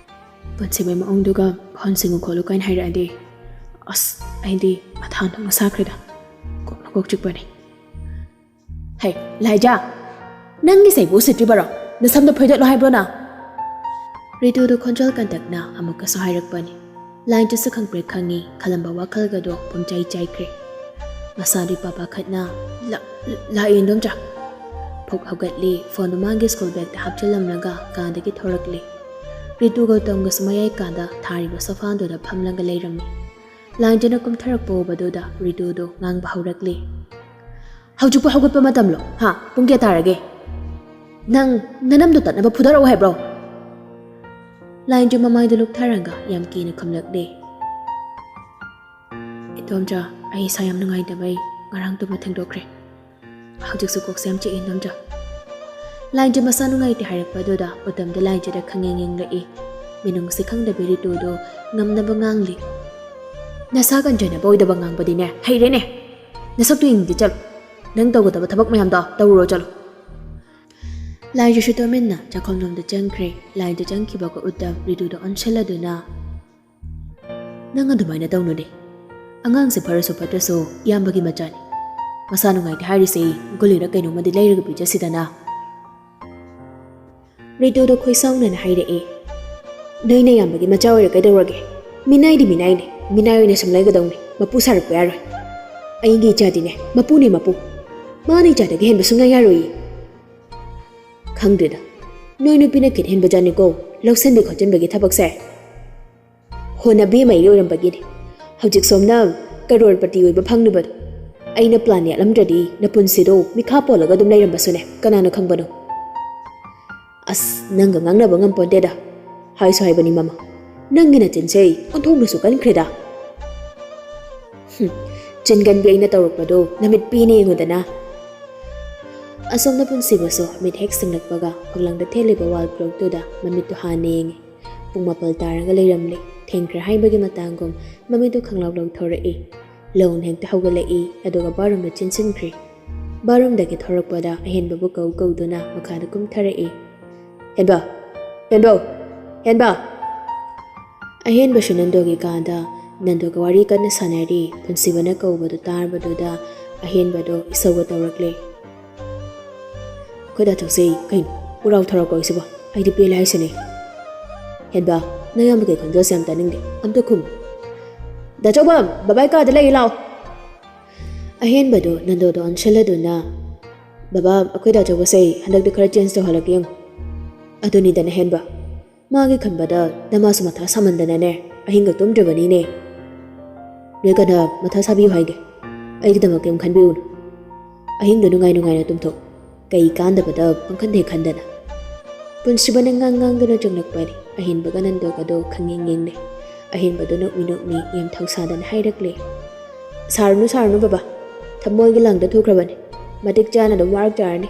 ꯄꯨꯟꯁꯤꯕꯩ ꯃꯑꯣꯡꯗꯨꯒ ꯐꯣꯟ ꯁꯤꯡꯉꯨ ꯈꯣꯠꯂꯨ ꯀꯥꯏꯅ ꯍꯥꯏꯔꯛꯑꯗꯤ, ꯑꯁ, ꯑꯩꯗꯤ ꯃꯊꯥ ꯑꯣꯟꯊꯣꯛꯅ ꯁꯥꯈ꯭ꯔꯦꯗ꯫ ꯀꯣꯛꯅ ꯀꯣꯛ ꯆꯤꯛꯄꯅꯦ꯫ ꯍꯩ, ꯂꯥꯏꯖꯥ! ꯅꯪꯒꯤꯁꯦ ꯑꯩꯕꯨ ꯎꯁꯤꯠꯇ꯭ꯔꯤꯕꯔꯣ? ꯅꯁꯝꯗꯣ ꯐꯣꯏꯗꯠꯂꯣ ꯍꯥꯏꯕ꯭ꯔꯣ ꯅꯪ? ꯔꯤꯇꯨꯗꯨ ꯈꯣꯟꯖꯦꯜ ꯀꯟꯇꯛꯅ ꯑꯃꯨꯛꯀꯁꯨ ꯍꯥꯏꯔꯛꯄꯅꯤ꯫ ꯂꯥꯏꯟꯗꯨꯁꯨ ꯈꯪꯄ꯭ꯔꯦꯛ ꯈꯪꯉꯤ, ꯈꯜꯂꯝꯕ ꯋꯥꯈꯜꯒꯗꯣ ꯄꯨꯝꯆꯥꯏ ꯆꯥꯏꯈ꯭ꯔꯦ꯫ ꯃꯁꯥꯗꯨ ꯏꯄꯥ ꯄꯥꯈꯠꯅ "ꯂꯥ-, ꯂꯥꯛꯑꯦ ꯏꯟꯗꯣꯝꯆꯥ"꯫ ꯐꯨꯛ ꯍꯧꯒꯠꯂꯤ, ꯐꯣꯟꯗꯨ ꯃꯥꯒꯤ ꯁ꯭ꯀꯨꯜ ꯕꯦꯒꯇ ꯍꯥꯞꯆꯤꯜꯂꯝꯂꯒ ꯀꯥꯗꯒꯤ ꯊꯣꯔꯛꯂꯤ꯫ ꯔꯤꯇꯨ ꯒꯧꯇꯝꯒꯁꯨ ꯃꯌꯥꯏ ꯀꯥꯗ ꯊꯥꯔꯤꯕ ꯁꯣꯐꯥꯗꯨꯗ ꯐꯝꯂꯒ ꯂꯩꯔꯝꯃꯤ꯫ ꯂꯥꯏꯟꯗꯨꯅ ꯀꯨꯝꯊꯔꯛꯄ ꯎꯕꯗꯨꯗ ꯔꯤꯇꯨꯗꯨ ꯉꯥꯡꯕ ꯍꯧꯔꯛꯂꯤ꯫ "ꯍꯧꯖꯤꯛꯄꯨ ꯍꯧꯒꯠꯄ ꯃꯇꯝꯂꯣ? ꯍꯥ? ꯄꯨꯡ ꯀꯌꯥ ꯇꯥꯔꯒꯦ? ꯅꯪ ꯅꯅꯝꯗꯣ ꯇꯠꯅꯕ ꯐꯨꯗꯔꯛꯑꯣ ꯍꯥꯏꯕ꯭ꯔꯣ?" ꯂꯥꯏꯟꯗꯨ ꯃꯃꯥꯏꯗꯨ ꯂꯨꯛꯊꯔꯒ ꯌꯥꯝ ꯀꯤꯅ ꯈꯨꯝꯂꯛꯂꯦ꯫ "ꯏꯗꯣꯝꯆꯥ, ꯑꯩ ꯏꯁꯥ ꯌꯥꯝ ꯅꯨꯡꯉꯥꯏꯇꯕꯩ ꯉꯔꯥꯡ ꯇꯨꯝꯕ ꯊꯦꯡꯗꯣꯛꯈ꯭ꯔꯦ꯫ ꯍꯧꯖꯤꯛꯁꯨ ꯀꯣꯛꯁꯦ ꯌꯥꯝ ꯆꯤꯛꯏ ꯏꯗꯣꯝꯆꯥ"꯫ ꯂꯥꯏꯟꯗꯨ ꯃꯁꯥ ꯅꯨꯡꯉꯥꯏꯇꯦ ꯍꯥꯏꯔꯛꯄꯗꯨꯗ ꯎꯇꯝꯗ ꯂꯥꯏꯟꯗꯨꯗ ꯈꯪꯌꯦꯡ ꯌꯦꯡꯂꯛꯏ꯫ ꯃꯤꯅꯨꯡꯁꯤ ꯈꯪꯗꯕꯤ ꯔꯤꯇꯨꯗꯨ ꯉꯝꯅꯕ ꯉꯥꯡꯂꯤ꯫ "ꯅꯁꯥ ꯀꯟꯖꯅꯕ ꯑꯣꯏꯗꯕ ꯉꯥꯡꯕꯗꯤꯅꯦ ꯍꯩꯔꯦꯅꯦ꯫ ꯅꯁꯛꯇꯨ ꯌꯦꯡꯅꯤꯡꯗꯦ, ꯆꯠꯂꯣ꯫ ꯅꯪ ꯇꯧꯒꯗꯕ ꯊꯕꯛ ꯃꯌꯥꯝꯗꯣ ꯇꯧꯔꯨꯔꯣ, ꯆꯠꯂꯣ"꯫ ꯂꯥꯏꯖꯨꯁꯨ ꯇꯨꯃꯤꯟꯅ ꯆꯥꯛꯈꯨꯝꯂꯣꯝꯗ ꯆꯪꯈ꯭ꯔꯦ꯫ ꯂꯥꯏꯟꯗ ꯆꯪꯈꯤꯕꯒ ꯎꯇꯝ ꯔꯤꯇꯨꯗ ꯑꯣꯟꯁꯤꯜꯂꯗꯨꯅ, "ꯅꯪ ꯑꯗꯨꯃꯥꯏꯅ ꯇꯧꯅꯨꯅꯦ꯫ ꯑꯉꯥꯡꯁꯦ ꯐꯔꯁꯨ ꯐꯠꯇ꯭ꯔꯁꯨ ꯏꯌꯥꯝꯕꯒꯤ ꯃꯆꯥꯅꯤ꯫ ꯃꯁꯥ ꯅꯨꯡꯉꯥꯏꯇꯦ ꯍꯥꯏꯔꯤꯁꯦ ꯒꯨꯂꯤꯔ ꯀꯩꯅꯣꯝꯃꯗꯤ ꯂꯩꯔꯒ ꯄꯤꯖꯁꯤꯗꯅ"꯫ ꯔꯤꯇꯨꯗꯣ ꯈꯣꯏꯁꯥꯎꯅꯅ ꯍꯥꯏꯔꯛꯑꯦ, "ꯅꯣꯏꯅ ꯏꯌꯥꯝꯕꯒꯤ ꯃꯆꯥ ꯑꯣꯏꯔ ꯀꯩꯗꯧꯔꯒꯦ? ꯃꯤꯅꯥꯏꯗꯤ ꯃꯤꯅꯥꯏꯅꯦ, ꯃꯤꯅꯥꯏ ꯑꯣꯏꯅ ꯁꯨꯝ ꯂꯩꯒꯗꯧꯅꯤ꯫ ꯃꯄꯨ ꯁꯥꯔꯛꯄ ꯌꯥꯔꯣꯏ꯫ ꯑꯩꯒꯤ ꯏꯆꯥꯗꯤꯅꯦ ꯃꯄꯨꯅꯦ ꯃꯄꯨ꯫ ꯃꯥꯅ ꯏꯆꯥꯗꯒꯤ ꯍꯦꯟꯕ ꯁꯨꯡꯌꯥ ꯌꯥꯔꯣꯏꯌꯦ"꯫ ꯈꯪꯗ꯭ꯔꯦꯗ, ꯅꯣꯏ ꯅꯨꯄꯤꯅ ꯈꯤꯠ ꯍꯦꯟꯕ ꯖꯥꯠꯅꯤꯀꯣ, ꯂꯧꯁꯤꯟꯕꯤ ꯈꯣꯠꯆꯤꯟꯕꯒꯤ ꯊꯕꯛꯁꯦ꯫ ꯍꯣ ꯅꯕꯦꯝꯃ ꯑꯩ ꯑꯣꯏꯔꯝꯕꯒꯤꯅꯦ ꯍꯧꯖꯤꯛ ꯁꯣꯝꯅ ꯀꯔꯣꯔꯄꯇꯤ ꯑꯣꯏꯕ ꯐꯪꯂꯤꯕꯗꯣ꯫ ꯑꯩꯅ ꯄ꯭ꯂꯥꯟ ꯌꯥꯠꯂꯝꯗ꯭ꯔꯗꯤ ꯅꯄꯨꯟꯁꯤꯗꯣ ꯃꯤꯈꯥ ꯄꯣꯜꯂꯒ ꯑꯗꯨꯝ ꯂꯩꯔꯝꯕꯁꯨꯅꯦ, ꯀꯅꯥꯅ ꯈꯪꯕꯅꯣ? ꯑꯁ, ꯅꯪꯒ ꯉꯥꯡꯅꯕ ꯉꯝꯄꯣꯟꯇꯦꯗ꯫ ꯍꯥꯏꯁꯨ ꯍꯥꯏꯕꯅꯤ ꯃꯃꯥ, ꯅꯪꯒꯤ ꯅꯆꯤꯟꯁꯦ ꯑꯣꯟꯊꯣꯛꯅꯁꯨ ꯀꯟꯈ꯭ꯔꯦꯗ꯫ ꯍꯨꯝ, ꯆꯤꯟꯒꯟꯕꯤ ꯑꯩꯅ ꯇꯧꯔꯛꯄꯗꯣ ꯅꯃꯤꯠ ꯄꯤꯅꯦ ꯌꯦꯡꯉꯨꯗꯅ꯫ ꯑꯁꯣꯝꯅ ꯄꯨꯟꯁꯤꯕꯁꯨ ꯃꯤꯠ ꯍꯦꯛ ꯁꯤꯡꯂꯛꯄꯒ ꯐꯛꯂꯥꯡꯗ ꯊꯦꯠꯂꯤꯕ ꯋꯥꯜ ꯀ꯭ꯂꯣꯛꯇꯨꯗ ꯃꯃꯤꯠꯇꯨ ꯍꯥꯟꯅ ꯌꯦꯡꯉꯤ꯫ ꯄꯨꯡ ꯃꯥꯄꯜ ꯇꯥꯔꯒ ꯂꯩꯔꯝꯂꯦ꯫ ꯊꯦꯡꯈ꯭ꯔꯦ ꯍꯥꯏꯕꯒꯤ ꯃꯇꯥꯡꯒꯨꯝ ꯃꯃꯤꯠꯇꯨ ꯈꯪꯂꯥꯎ ꯂꯥꯎꯊꯣꯔꯛꯏ꯫ ꯂꯧꯅ ꯍꯦꯛꯇ ꯍꯧꯒꯠꯂꯛꯏ, ꯑꯗꯨꯒ ꯕꯥꯔꯨꯝꯗ ꯆꯦꯟꯁꯤꯟꯈ꯭ꯔꯦ꯫ ꯕꯥꯔꯨꯝꯗꯒꯤ ꯊꯣꯔꯛꯄꯗ ꯑꯍꯦꯟꯕꯕꯨ ꯀꯧ ꯀꯧꯗꯨꯅ ꯃꯈꯥꯗ ꯀꯨꯝꯊꯔꯛꯏ꯫ "ꯍꯦꯟꯕ! ꯍꯦꯟꯕꯧ! ꯍꯦꯟꯕ!" ꯑꯍꯦꯟꯕꯁꯨ ꯅꯟꯗꯣꯒꯤ ꯀꯥꯗ ꯅꯟꯗꯣꯒ ꯋꯥꯔꯤ ꯀꯟꯅ ꯁꯥꯟꯅꯔꯤ꯫ ꯄꯨꯟꯁꯤꯕꯅ ꯀꯧꯕꯗꯨ ꯇꯥꯔꯕꯗꯨꯗ ꯑꯍꯦꯟꯕꯗꯣ ꯏꯁꯧꯒ ꯇꯧꯔꯛꯂꯦ꯫ "ꯑꯩꯈꯣꯏ ꯗꯥ ꯆꯧꯁꯦ, ꯀꯩꯅꯣ ꯎꯔꯥꯎ ꯊꯔꯥꯎ ꯀꯧꯏꯁꯤꯕꯣ? ꯑꯩꯗꯤ ꯄꯦꯜꯂꯦ ꯍꯥꯏꯁꯤꯅꯦ꯫ ꯍꯦꯟꯕ, ꯅꯌꯥꯝꯕ ꯀꯩ ꯈꯣꯟꯖꯦꯜꯁꯦ ꯌꯥꯝ ꯇꯥꯅꯤꯡꯗꯦ, ꯑꯝꯇ ꯈꯨꯝꯃꯨ꯫ ꯗꯥ ꯆꯧꯕ, ꯕꯕꯥꯏ ꯀꯥꯗ ꯂꯩ, ꯂꯥꯛꯑꯣ!" ꯑꯍꯦꯟꯕꯗꯨ ꯅꯟꯗꯣꯗ ꯑꯣꯟꯁꯤꯜꯂꯗꯨꯅ, "ꯕꯕꯥ, ꯑꯩꯈꯣꯏ ꯗꯥ ꯆꯧꯕꯁꯦ ꯍꯟꯗꯛꯇꯤ ꯈꯔ ꯆꯦꯟꯖ ꯇꯧꯍꯜꯂꯛꯀꯦ ꯌꯦꯡꯉꯨ꯫ ꯑꯗꯨꯅꯤꯗꯅ ꯍꯦꯟꯕ, ꯃꯥꯒꯤ ꯈꯟꯕꯗ ꯅꯃꯥꯁꯨ ꯃꯊꯥ ꯁꯥꯃꯟꯗꯅꯅꯦ ꯑꯍꯤꯡꯒ ꯇꯨꯝꯗ꯭ꯔꯕꯅꯤꯅꯦ꯫ ꯅꯣꯏ ꯀꯅꯥ ꯃꯊꯥ ꯁꯥꯕꯤꯌꯨ ꯍꯥꯏꯒꯦ? ꯑꯩꯒꯤꯗꯃꯛ ꯀꯩꯝ ꯈꯟꯕꯤꯌꯨꯅꯨ꯫ ꯑꯍꯤꯡꯗ ꯅꯨꯡꯉꯥꯏ ꯅꯨꯡꯉꯥꯏꯅ ꯇꯨꯝꯊꯣꯛ꯫ ꯀꯩ ꯀꯥꯟꯗꯕꯗ ꯄꯪꯈꯟꯗ ꯍꯦꯛ ꯈꯟꯗꯅ꯫" ꯄꯨꯟꯁꯤꯕꯅ ꯉꯥꯡ ꯉꯥꯡꯗꯨꯅ ꯆꯪꯂꯛꯄꯅꯤ꯫ ꯑꯍꯦꯟꯕꯒ ꯅꯟꯗꯣꯒꯗꯣ ꯈꯪꯌꯦꯡ ꯌꯦꯡꯅꯩ꯫ ꯑꯍꯦꯟꯕꯗꯨ ꯅꯣꯛꯃꯤ ꯅꯣꯛꯃꯤ ꯌꯥꯝ ꯊꯧꯁꯥꯗꯅ ꯍꯥꯏꯔꯛꯂꯦ, "ꯁꯥꯔꯨꯅꯨ, ꯁꯥꯔꯨꯅꯨ ꯕꯕꯥ꯫ ꯊꯃꯣꯏꯒꯤ ꯂꯥꯡꯗ ꯊꯨꯈ꯭ꯔꯕꯅꯤ꯫ ꯃꯇꯤꯛ ꯆꯥꯅ ꯑꯗꯨꯝ ꯋꯥꯔꯛꯆꯔꯅꯤ꯫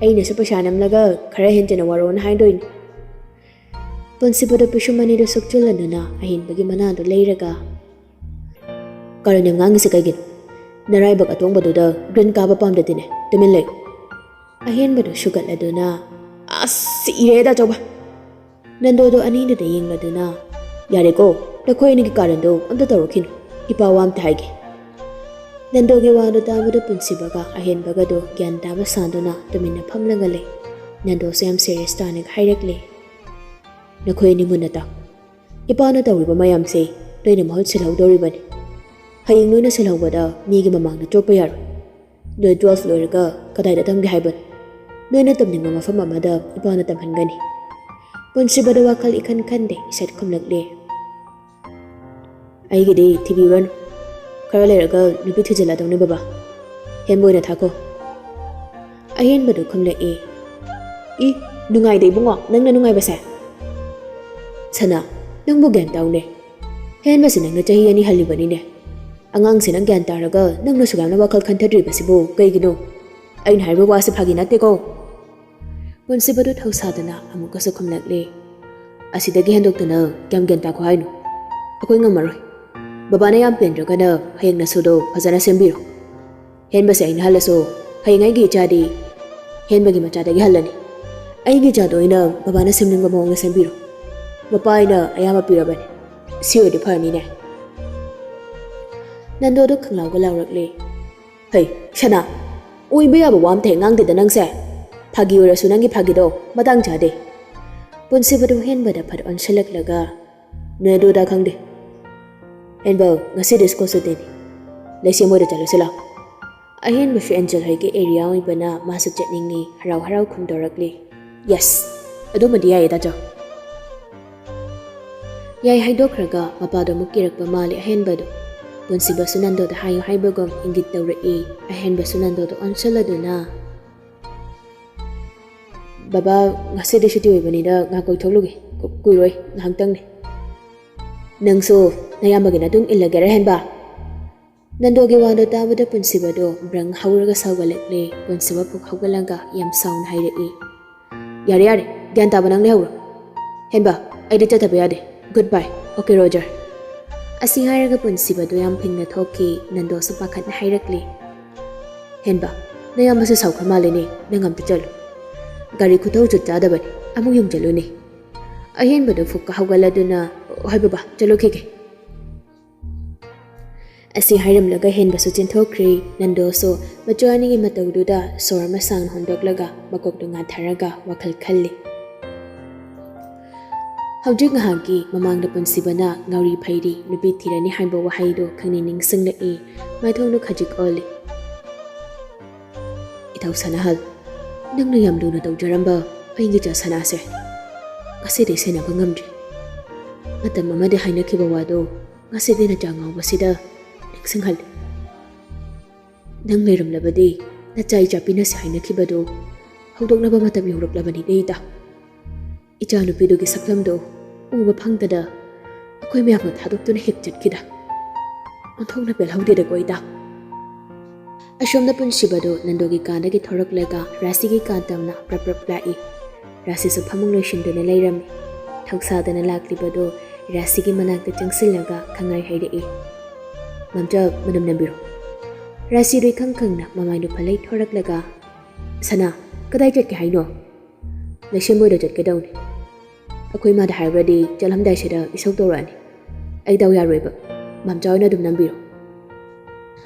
ꯑꯩꯅꯁꯨ ꯄꯩꯁꯥ ꯅꯝꯂꯒ ꯈꯔ ꯍꯦꯟꯖꯤꯟꯅ ꯋꯥꯔꯛꯑꯣꯅ ꯍꯥꯏꯗꯣꯏꯅꯤ꯫" ꯄꯨꯟꯁꯤꯕꯗ ꯄꯤꯁꯨꯝ ꯑꯅꯤꯗꯨ ꯁꯨꯛꯆꯤꯜꯂꯗꯨꯅ ꯑꯍꯦꯟꯕꯒꯤ ꯃꯅꯥꯗꯨ ꯂꯩꯔꯒ, "ꯀꯥꯔꯟ ꯌꯥꯝ ꯉꯥꯡꯉꯤꯁꯦ ꯀꯩꯒꯤꯅꯣ? ꯅꯔꯥꯏꯕꯛ ꯑꯇꯣꯡꯕꯗꯨꯗ ꯒ꯭ꯔꯤꯟ ꯀꯥꯕ ꯄꯥꯝꯗꯗꯤꯅꯦ, ꯇꯨꯃꯤꯟ ꯂꯩꯌꯨ꯫" ꯑꯍꯦꯟꯕꯗꯨ ꯁꯨꯒꯠꯂꯗꯨꯅ, "ꯑꯁ, ꯁꯤꯔꯦꯗ ꯑꯆꯧꯕ!" ꯅꯟꯗꯣꯗꯣ ꯑꯅꯤꯗꯨꯗ ꯌꯦꯡꯂꯗꯨꯅ, "ꯌꯥꯔꯦꯀꯣ, ꯅꯈꯣꯏ ꯑꯅꯤꯒꯤ ꯀꯥꯔꯟꯗꯣ ꯑꯝꯇ ꯇꯧꯔꯛꯈꯤꯅꯨ꯫ ꯏꯄꯥ ꯋꯥ ꯑꯝꯇ ꯍꯥꯏꯒꯦ꯫" ꯅꯟꯗꯣꯒꯤ ꯋꯥꯗꯣ ꯇꯥꯕꯗ ꯄꯨꯟꯁꯤꯕꯒ ꯑꯍꯦꯟꯕꯒꯗꯣ ꯒ꯭ꯌꯥꯟ ꯇꯥꯕ ꯁꯥꯗꯨꯅ ꯇꯨꯃꯤꯟꯅ ꯐꯝꯂꯒ ꯂꯩ꯫ ꯅꯟꯗꯣꯁꯨ ꯌꯥꯝ ꯁꯦꯔꯤꯌꯁ ꯇꯥꯅꯒ ꯍꯥꯏꯔꯛꯂꯦ, "ꯅꯈꯣꯏ ꯑꯅꯤ ꯃꯨꯟꯅ ꯇꯥꯎ꯫ ꯏꯄꯥꯅ ꯇꯧꯔꯤꯕ ꯃꯌꯥꯝꯁꯦ ꯅꯣꯏꯅ ꯃꯍꯨꯠ ꯁꯤꯜꯍꯧꯗꯧꯔꯤꯕꯅꯤ꯫ ꯍꯌꯦꯡ ꯅꯣꯏꯅ ꯁꯤꯜꯍꯧꯕꯗ ꯃꯤꯒꯤ ꯃꯃꯥꯡꯗ ꯆꯣꯞꯄ ꯌꯥꯔꯣꯏ꯫ ꯅꯣꯏ ꯇꯨꯋꯦꯜꯐ ꯂꯣꯏꯔꯒ ꯀꯗꯥꯏꯗ ꯇꯝꯒꯦ ꯍꯥꯏꯕꯅꯣ? ꯅꯣꯏꯅ ꯇꯝꯅꯤꯡꯕ ꯃꯐꯝ ꯑꯃꯗ ꯏꯄꯥꯅ ꯇꯝꯍꯟꯒꯅꯤ꯫" ꯄꯨꯟꯁꯤꯕꯗ ꯋꯥꯈꯜ ꯏꯈꯟ ꯈꯟꯗꯦ, ꯏꯁꯠ ꯈꯨꯝꯂꯛꯂꯦ, "ꯑꯩꯒꯤꯗꯤ ꯊꯤꯕꯤꯔꯨꯔꯅꯨ꯫ ꯈꯔ ꯂꯩꯔꯒ ꯅꯨꯄꯤ ꯊꯤꯖꯤꯜꯂꯗꯧꯅꯦ ꯕꯕꯥ꯫ ꯍꯦꯟꯕ ꯑꯣꯏꯅ ꯊꯥꯈꯣ꯫ ꯑꯍꯦꯟꯕꯗꯨ ꯈꯨꯝꯂꯛꯏ꯫ ꯏ, ꯅꯨꯡꯉꯥꯏꯗꯦ ꯏꯕꯨꯡꯉꯣ, ꯅꯪꯅ ꯅꯨꯡꯉꯥꯏꯕꯁꯦ꯫ ꯁꯅꯥ, ꯅꯪꯕꯨ ꯒ꯭ꯌꯥꯟ ꯇꯥꯎꯅꯦ꯫ ꯍꯦꯟꯕꯁꯤ ꯅꯪꯅ ꯆꯍꯤ ꯑꯅꯤ ꯍꯜꯂꯤꯕꯅꯤꯅꯦ꯫ ꯑꯉꯥꯡꯁꯤꯅ ꯒ꯭ꯌꯥꯟ ꯇꯥꯔꯒ ꯅꯪꯅ ꯁꯨꯛ ꯌꯥꯝꯅ ꯋꯥꯈꯜ ꯈꯟꯊꯗ꯭ꯔꯤꯕꯁꯤꯕꯨ ꯀꯩꯒꯤꯅꯣ? ꯑꯩꯅ ꯍꯥꯏꯔꯤꯕ ꯋꯥꯁꯤ ꯐꯥꯒꯤ ꯅꯠꯇꯦꯀꯣ꯫ ꯄꯨꯟꯁꯤꯕꯗꯨ ꯊꯧꯁꯥꯗꯅ ꯑꯃꯨꯛꯀꯁꯨ ꯈꯨꯝꯂꯛꯂꯦ꯫ ꯑꯁꯤꯗꯒꯤ ꯍꯦꯟꯗꯣꯛꯇꯅ ꯀꯌꯥꯝ ꯒ꯭ꯌꯥꯟ ꯇꯥꯈꯣ ꯍꯥꯏꯅꯣ? ꯑꯩꯈꯣꯏ ꯉꯝꯃꯔꯣꯏ꯫ ꯕꯕꯥꯅ ꯌꯥꯝ ꯄꯦꯟꯗ꯭ꯔꯒꯅ ꯍꯌꯦꯡ ꯅꯁꯨꯗꯣ ꯐꯖꯅ ꯁꯦꯝꯕꯤꯔꯣ꯫ ꯍꯦꯟꯕꯁꯦ ꯑꯩꯅ ꯍꯜꯂꯁꯨ ꯍꯌꯦꯡ ꯑꯩꯒꯤ ꯏꯆꯥꯗꯤ ꯍꯦꯟꯕꯒꯤ ꯃꯆꯥꯗꯒꯤ ꯍꯜꯂꯅꯤ꯫ ꯑꯩꯒꯤ ꯏꯆꯥꯗꯣ ꯑꯣꯏꯅ ꯕꯕꯥꯅ ꯁꯦꯝꯅꯤꯡꯕ ꯃꯑꯣꯡꯗ ꯁꯦꯝꯕꯤꯔꯣ꯫ ꯃꯄꯥ ꯑꯩꯅ ꯑꯌꯥꯝꯕ ꯄꯤꯔꯕꯅꯤ꯫ ꯁꯤ ꯑꯣꯏꯔꯗꯤ ꯐꯔꯅꯤꯅꯦ꯫ ꯅꯟꯗꯣꯗꯣ ꯈꯪꯂꯥꯎꯒ ꯂꯥꯎꯔꯛꯂꯦ꯫ ꯍꯩ, ꯁꯅꯥ, ꯑꯣꯏꯕ ꯌꯥꯕ ꯋꯥ ꯑꯝꯇ ꯍꯦꯛ ꯉꯥꯡꯗꯦꯗ ꯅꯪꯁꯦ꯫ ꯐꯥꯒꯤ ꯑꯣꯏꯔꯁꯨ ꯅꯪꯒꯤ ꯐꯥꯒꯤꯗꯣ ꯃꯇꯥꯡ ꯆꯥꯗꯦ꯫ ꯄꯨꯟꯁꯤꯕꯗꯨ ꯍꯦꯟꯕꯗ ꯐꯠ ꯑꯣꯟꯁꯤꯜꯂꯛꯂꯒ, ꯅꯣꯏ ꯑꯗꯨꯗ ꯈꯪꯗꯦ꯫ ꯍꯦꯟꯕ, ꯉꯁꯤꯗꯤ ꯁ꯭ꯀꯨꯜ ꯁꯨꯇꯤꯅꯤ꯫ ꯂꯩꯁꯦꯝ ꯍꯣꯏꯗ ꯆꯠꯂꯨꯁꯤ ꯂꯥꯎ꯫ ꯑꯍꯦꯟꯕꯁꯨ ꯑꯦꯟꯖꯦꯜ ꯍꯣꯏꯒꯤ ꯑꯦꯔꯤꯌꯥ ꯑꯣꯏꯕꯅ ꯃꯥꯁꯨ ꯆꯠꯅꯤꯡꯉꯤ ꯍꯔꯥꯎ ꯍꯔꯥꯎ ꯈꯨꯝꯗꯣꯔꯛꯂꯤ꯫ ꯌꯦꯁ, ꯑꯗꯨꯃꯗꯤ ꯌꯥꯏꯌꯦ ꯇꯥꯆꯧ꯫ ꯌꯥꯏ ꯍꯥꯏꯗꯣꯛꯈ꯭ꯔꯒ ꯃꯄꯥꯗꯣ ꯑꯃꯨꯛ ꯀꯤꯔꯛꯄ ꯃꯥꯜꯂꯦ ꯑꯍꯦꯟꯕꯗꯣ꯫ ꯄꯨꯟꯁꯤꯕꯁꯨ ꯅꯟꯗꯣꯗ ꯍꯥꯏꯌꯨ ꯍꯥꯏꯕꯒꯨꯝ ꯏꯪꯒꯤꯠ ꯇꯧꯔꯛꯏ꯫ ꯑꯍꯦꯟꯕꯁꯨ ꯅꯟꯗꯣꯗ ꯑꯣꯟꯁꯤꯜꯂꯗꯨꯅ, ꯕꯕꯥ, ꯉꯁꯤꯗꯤ ꯁꯨꯇꯤ ꯑꯣꯏꯕꯅꯤꯅ ꯉꯥꯏꯍꯥꯛ ꯀꯣꯏꯊꯣꯛꯂꯨꯒꯦ꯫ ꯀꯨ-, ꯀꯨꯏꯔꯣꯏ, ꯉꯥꯏꯍꯥꯛꯇꯪꯅꯤ꯫ ꯅꯪꯁꯨ ꯅꯌꯥꯝꯕꯒꯤ ꯃꯇꯨꯡ ꯏꯜꯂꯒꯦꯔꯥ ꯍꯦꯟꯕ? ꯅꯟꯗꯣꯒꯤ ꯋꯥꯗꯣ ꯇꯥꯕꯗ ꯄꯨꯟꯁꯤꯕꯗꯣ ꯕ꯭ꯔꯪ ꯍꯧꯔꯒ ꯁꯥꯎꯒꯠꯂꯛꯂꯦ꯫ ꯄꯨꯟꯁꯤꯕ ꯐꯨꯛ ꯍꯧꯒꯠꯂꯒ ꯌꯥꯝ ꯁꯥꯎꯅ ꯍꯥꯏꯔꯛꯏ, ꯌꯥꯔꯦ ꯌꯥꯔꯦ, ꯒ꯭ꯌꯥꯟ ꯇꯥꯕ ꯅꯪ ꯂꯩꯍꯧꯔꯣ꯫ ꯍꯦꯟꯕ, ꯑꯩꯗꯤ ꯆꯠꯇꯕ ꯌꯥꯗꯦ꯫ Goodbye. Okay Roger. ꯑꯁꯤ ꯍꯥꯏꯔꯒ ꯄꯨꯟꯁꯤꯕꯗꯣ ꯌꯥꯝ ꯐꯤꯡꯅ ꯊꯣꯛꯈꯤ꯫ ꯅꯟꯗꯣꯁꯨ ꯄꯥꯈꯠꯅ ꯍꯥꯏꯔꯛꯂꯦ, ꯍꯦꯟꯕ, ꯅꯌꯥꯝꯕꯁꯨ ꯁꯥꯎꯈ꯭ꯔ ꯃꯥꯜꯂꯦꯅꯦ, ꯅꯪ ꯑꯝꯇ ꯆꯠꯂꯨ꯫ ꯒꯥꯔꯤ ꯈꯨꯊꯧ ꯖꯨꯠ ꯆꯥꯗꯕꯅꯤ, ꯑꯃꯨꯛ ꯌꯨꯝ ꯆꯠꯂꯨꯅꯦ꯫ ꯑꯍꯦꯟꯕꯗꯣ ꯐꯨꯛꯀ ꯍꯧꯒꯠꯂꯗꯨꯅ, ꯍꯣꯏ ꯕꯕꯥ, ꯆꯠꯂꯨꯈꯤꯒꯦ꯫ ꯑꯁꯤ ꯍꯥꯏꯔꯝꯂꯒ ꯍꯦꯟꯕꯁꯨ ꯆꯦꯟꯊꯣꯛꯈ꯭ꯔꯦ꯫ ꯅꯟꯗꯣꯁꯨ ꯃꯆꯥ ꯑꯅꯤꯒꯤ ꯃꯇꯧꯗꯨꯗ ꯁꯣꯔ ꯑꯃ ꯁꯥꯡꯅ ꯍꯣꯟꯗꯣꯛꯂꯒ ꯃꯀꯣꯛꯇꯨ ꯉꯥꯊꯔꯒ ꯋꯥꯈꯜ ꯈꯜꯂꯤ꯫ ꯍꯧꯖꯤꯛ ꯉꯥꯏꯍꯥꯛꯀꯤ ꯃꯃꯥꯡꯗ ꯄꯨꯟꯁꯤꯕꯅ ꯉꯥꯎꯔꯤ ꯐꯩꯔꯤ, ꯅꯨꯄꯤ ꯊꯤꯔꯅꯤ ꯍꯥꯏꯕ ꯋꯥꯍꯩꯗꯨ ꯈꯪꯅꯤꯡ ꯅꯤꯡꯁꯤꯡꯂꯛꯏ꯫ ꯃꯥꯏꯊꯣꯡꯗꯨ ꯈꯖꯤꯛ ꯑꯣꯜꯂꯤ꯫ ꯏꯊꯧ ꯁꯅꯥꯍꯜ, ꯅꯪꯅ ꯌꯥꯝ ꯂꯨꯅ ꯇꯧꯖꯔꯝꯕ ꯑꯩꯒꯤ ꯏꯆꯥ ꯁꯅꯥꯁꯦ ꯉꯁꯤꯗꯤ ꯁꯦꯟꯅꯕ ꯉꯝꯗ꯭ꯔꯤ꯫ ꯃꯇꯝ ꯑꯃꯗꯤ ꯍꯥꯏꯅꯈꯤꯕ ꯋꯥꯗꯣ ꯉꯁꯤꯗꯤ ꯅꯆꯥ ꯉꯥꯎꯕꯁꯤꯗ ꯅꯛꯁꯤꯡꯍꯜꯂꯤ꯫ "ꯅꯪ ꯂꯩꯔꯝꯂꯕꯗꯤ ꯅꯆꯥ ꯏꯆꯥ ꯄꯤꯅꯁꯦ ꯍꯥꯏꯅꯈꯤꯕꯗꯨ ꯍꯧꯗꯣꯛꯅꯕ ꯃꯇꯝ ꯌꯧꯔꯛꯂꯕꯅꯤꯅꯦ ꯏꯇꯥ꯫ ꯏꯆꯥꯅꯨꯄꯤꯗꯨꯒꯤ ꯁꯛꯇꯝꯗꯨ ꯎꯕ ꯐꯪꯗꯅ ꯑꯩꯈꯣꯏ ꯃꯌꯥꯝꯅ ꯊꯥꯗꯣꯛꯇꯨꯅ ꯍꯦꯛ ꯆꯠꯈꯤꯗ꯫ ꯑꯣꯟꯊꯣꯛꯅ ꯄꯦꯜꯍꯧꯗꯦꯗꯀꯣ ꯏꯇꯥ꯫" ꯑꯁꯣꯝꯗ ꯄꯨꯟꯁꯤꯕꯗꯨ ꯅꯟꯗꯨꯒꯤ ꯀꯥꯗꯒꯤ ꯊꯣꯔꯛꯂꯒ ꯔꯥꯁꯤꯒꯤ ꯀꯥ ꯇꯝꯅ ꯄ꯭ꯔꯞ ꯄ꯭ꯔꯞ ꯂꯥꯛꯏ꯫ ꯔꯥꯁꯤꯁꯨ ꯐꯃꯨꯡ ꯂꯣꯏꯁꯤꯟꯗꯨꯅ ꯂꯩꯔꯝꯃꯤ꯫ ꯊꯧꯁꯥꯗꯅ ꯂꯥꯛꯂꯤꯕꯗꯨ ꯔꯥꯁꯤꯒꯤ ꯃꯅꯥꯛꯇ ꯆꯪꯁꯤꯜꯂꯒ ꯈꯪꯍꯥꯏ ꯍꯥꯏꯔꯛꯏ, "ꯃꯥꯝꯆꯥ, ꯃꯅꯝ ꯅꯝꯕꯤꯔꯣ꯫" ꯔꯥꯁꯤꯗꯨ ꯏꯈꯪ ꯈꯪꯅ ꯃꯃꯥꯏꯗꯨ ꯐꯂꯩ ꯊꯣꯔꯛꯂꯒ, "ꯁꯅꯥ, ꯀꯗꯥꯏ ꯆꯠꯀꯦ ꯍꯥꯏꯅꯣ?" "ꯂꯩꯁꯦꯝꯕꯣꯏꯗ ꯆꯠꯀꯗꯧꯅꯤ꯫ ꯑꯩꯈꯣꯏ ꯏꯃꯥꯗ ꯍꯥꯏꯔꯨꯔꯗꯤ ꯆꯠꯂꯝꯗꯥꯏꯁꯤꯗ ꯏꯁꯧ ꯇꯧꯔꯛꯑꯅꯤ꯫ ꯑꯩ ꯗꯥꯎ ꯌꯥꯔꯣꯏꯕ꯫ ꯃꯥꯝꯆꯥ ꯍꯣꯏꯅ ꯑꯗꯨꯝ ꯅꯝꯕꯤꯔꯣ꯫"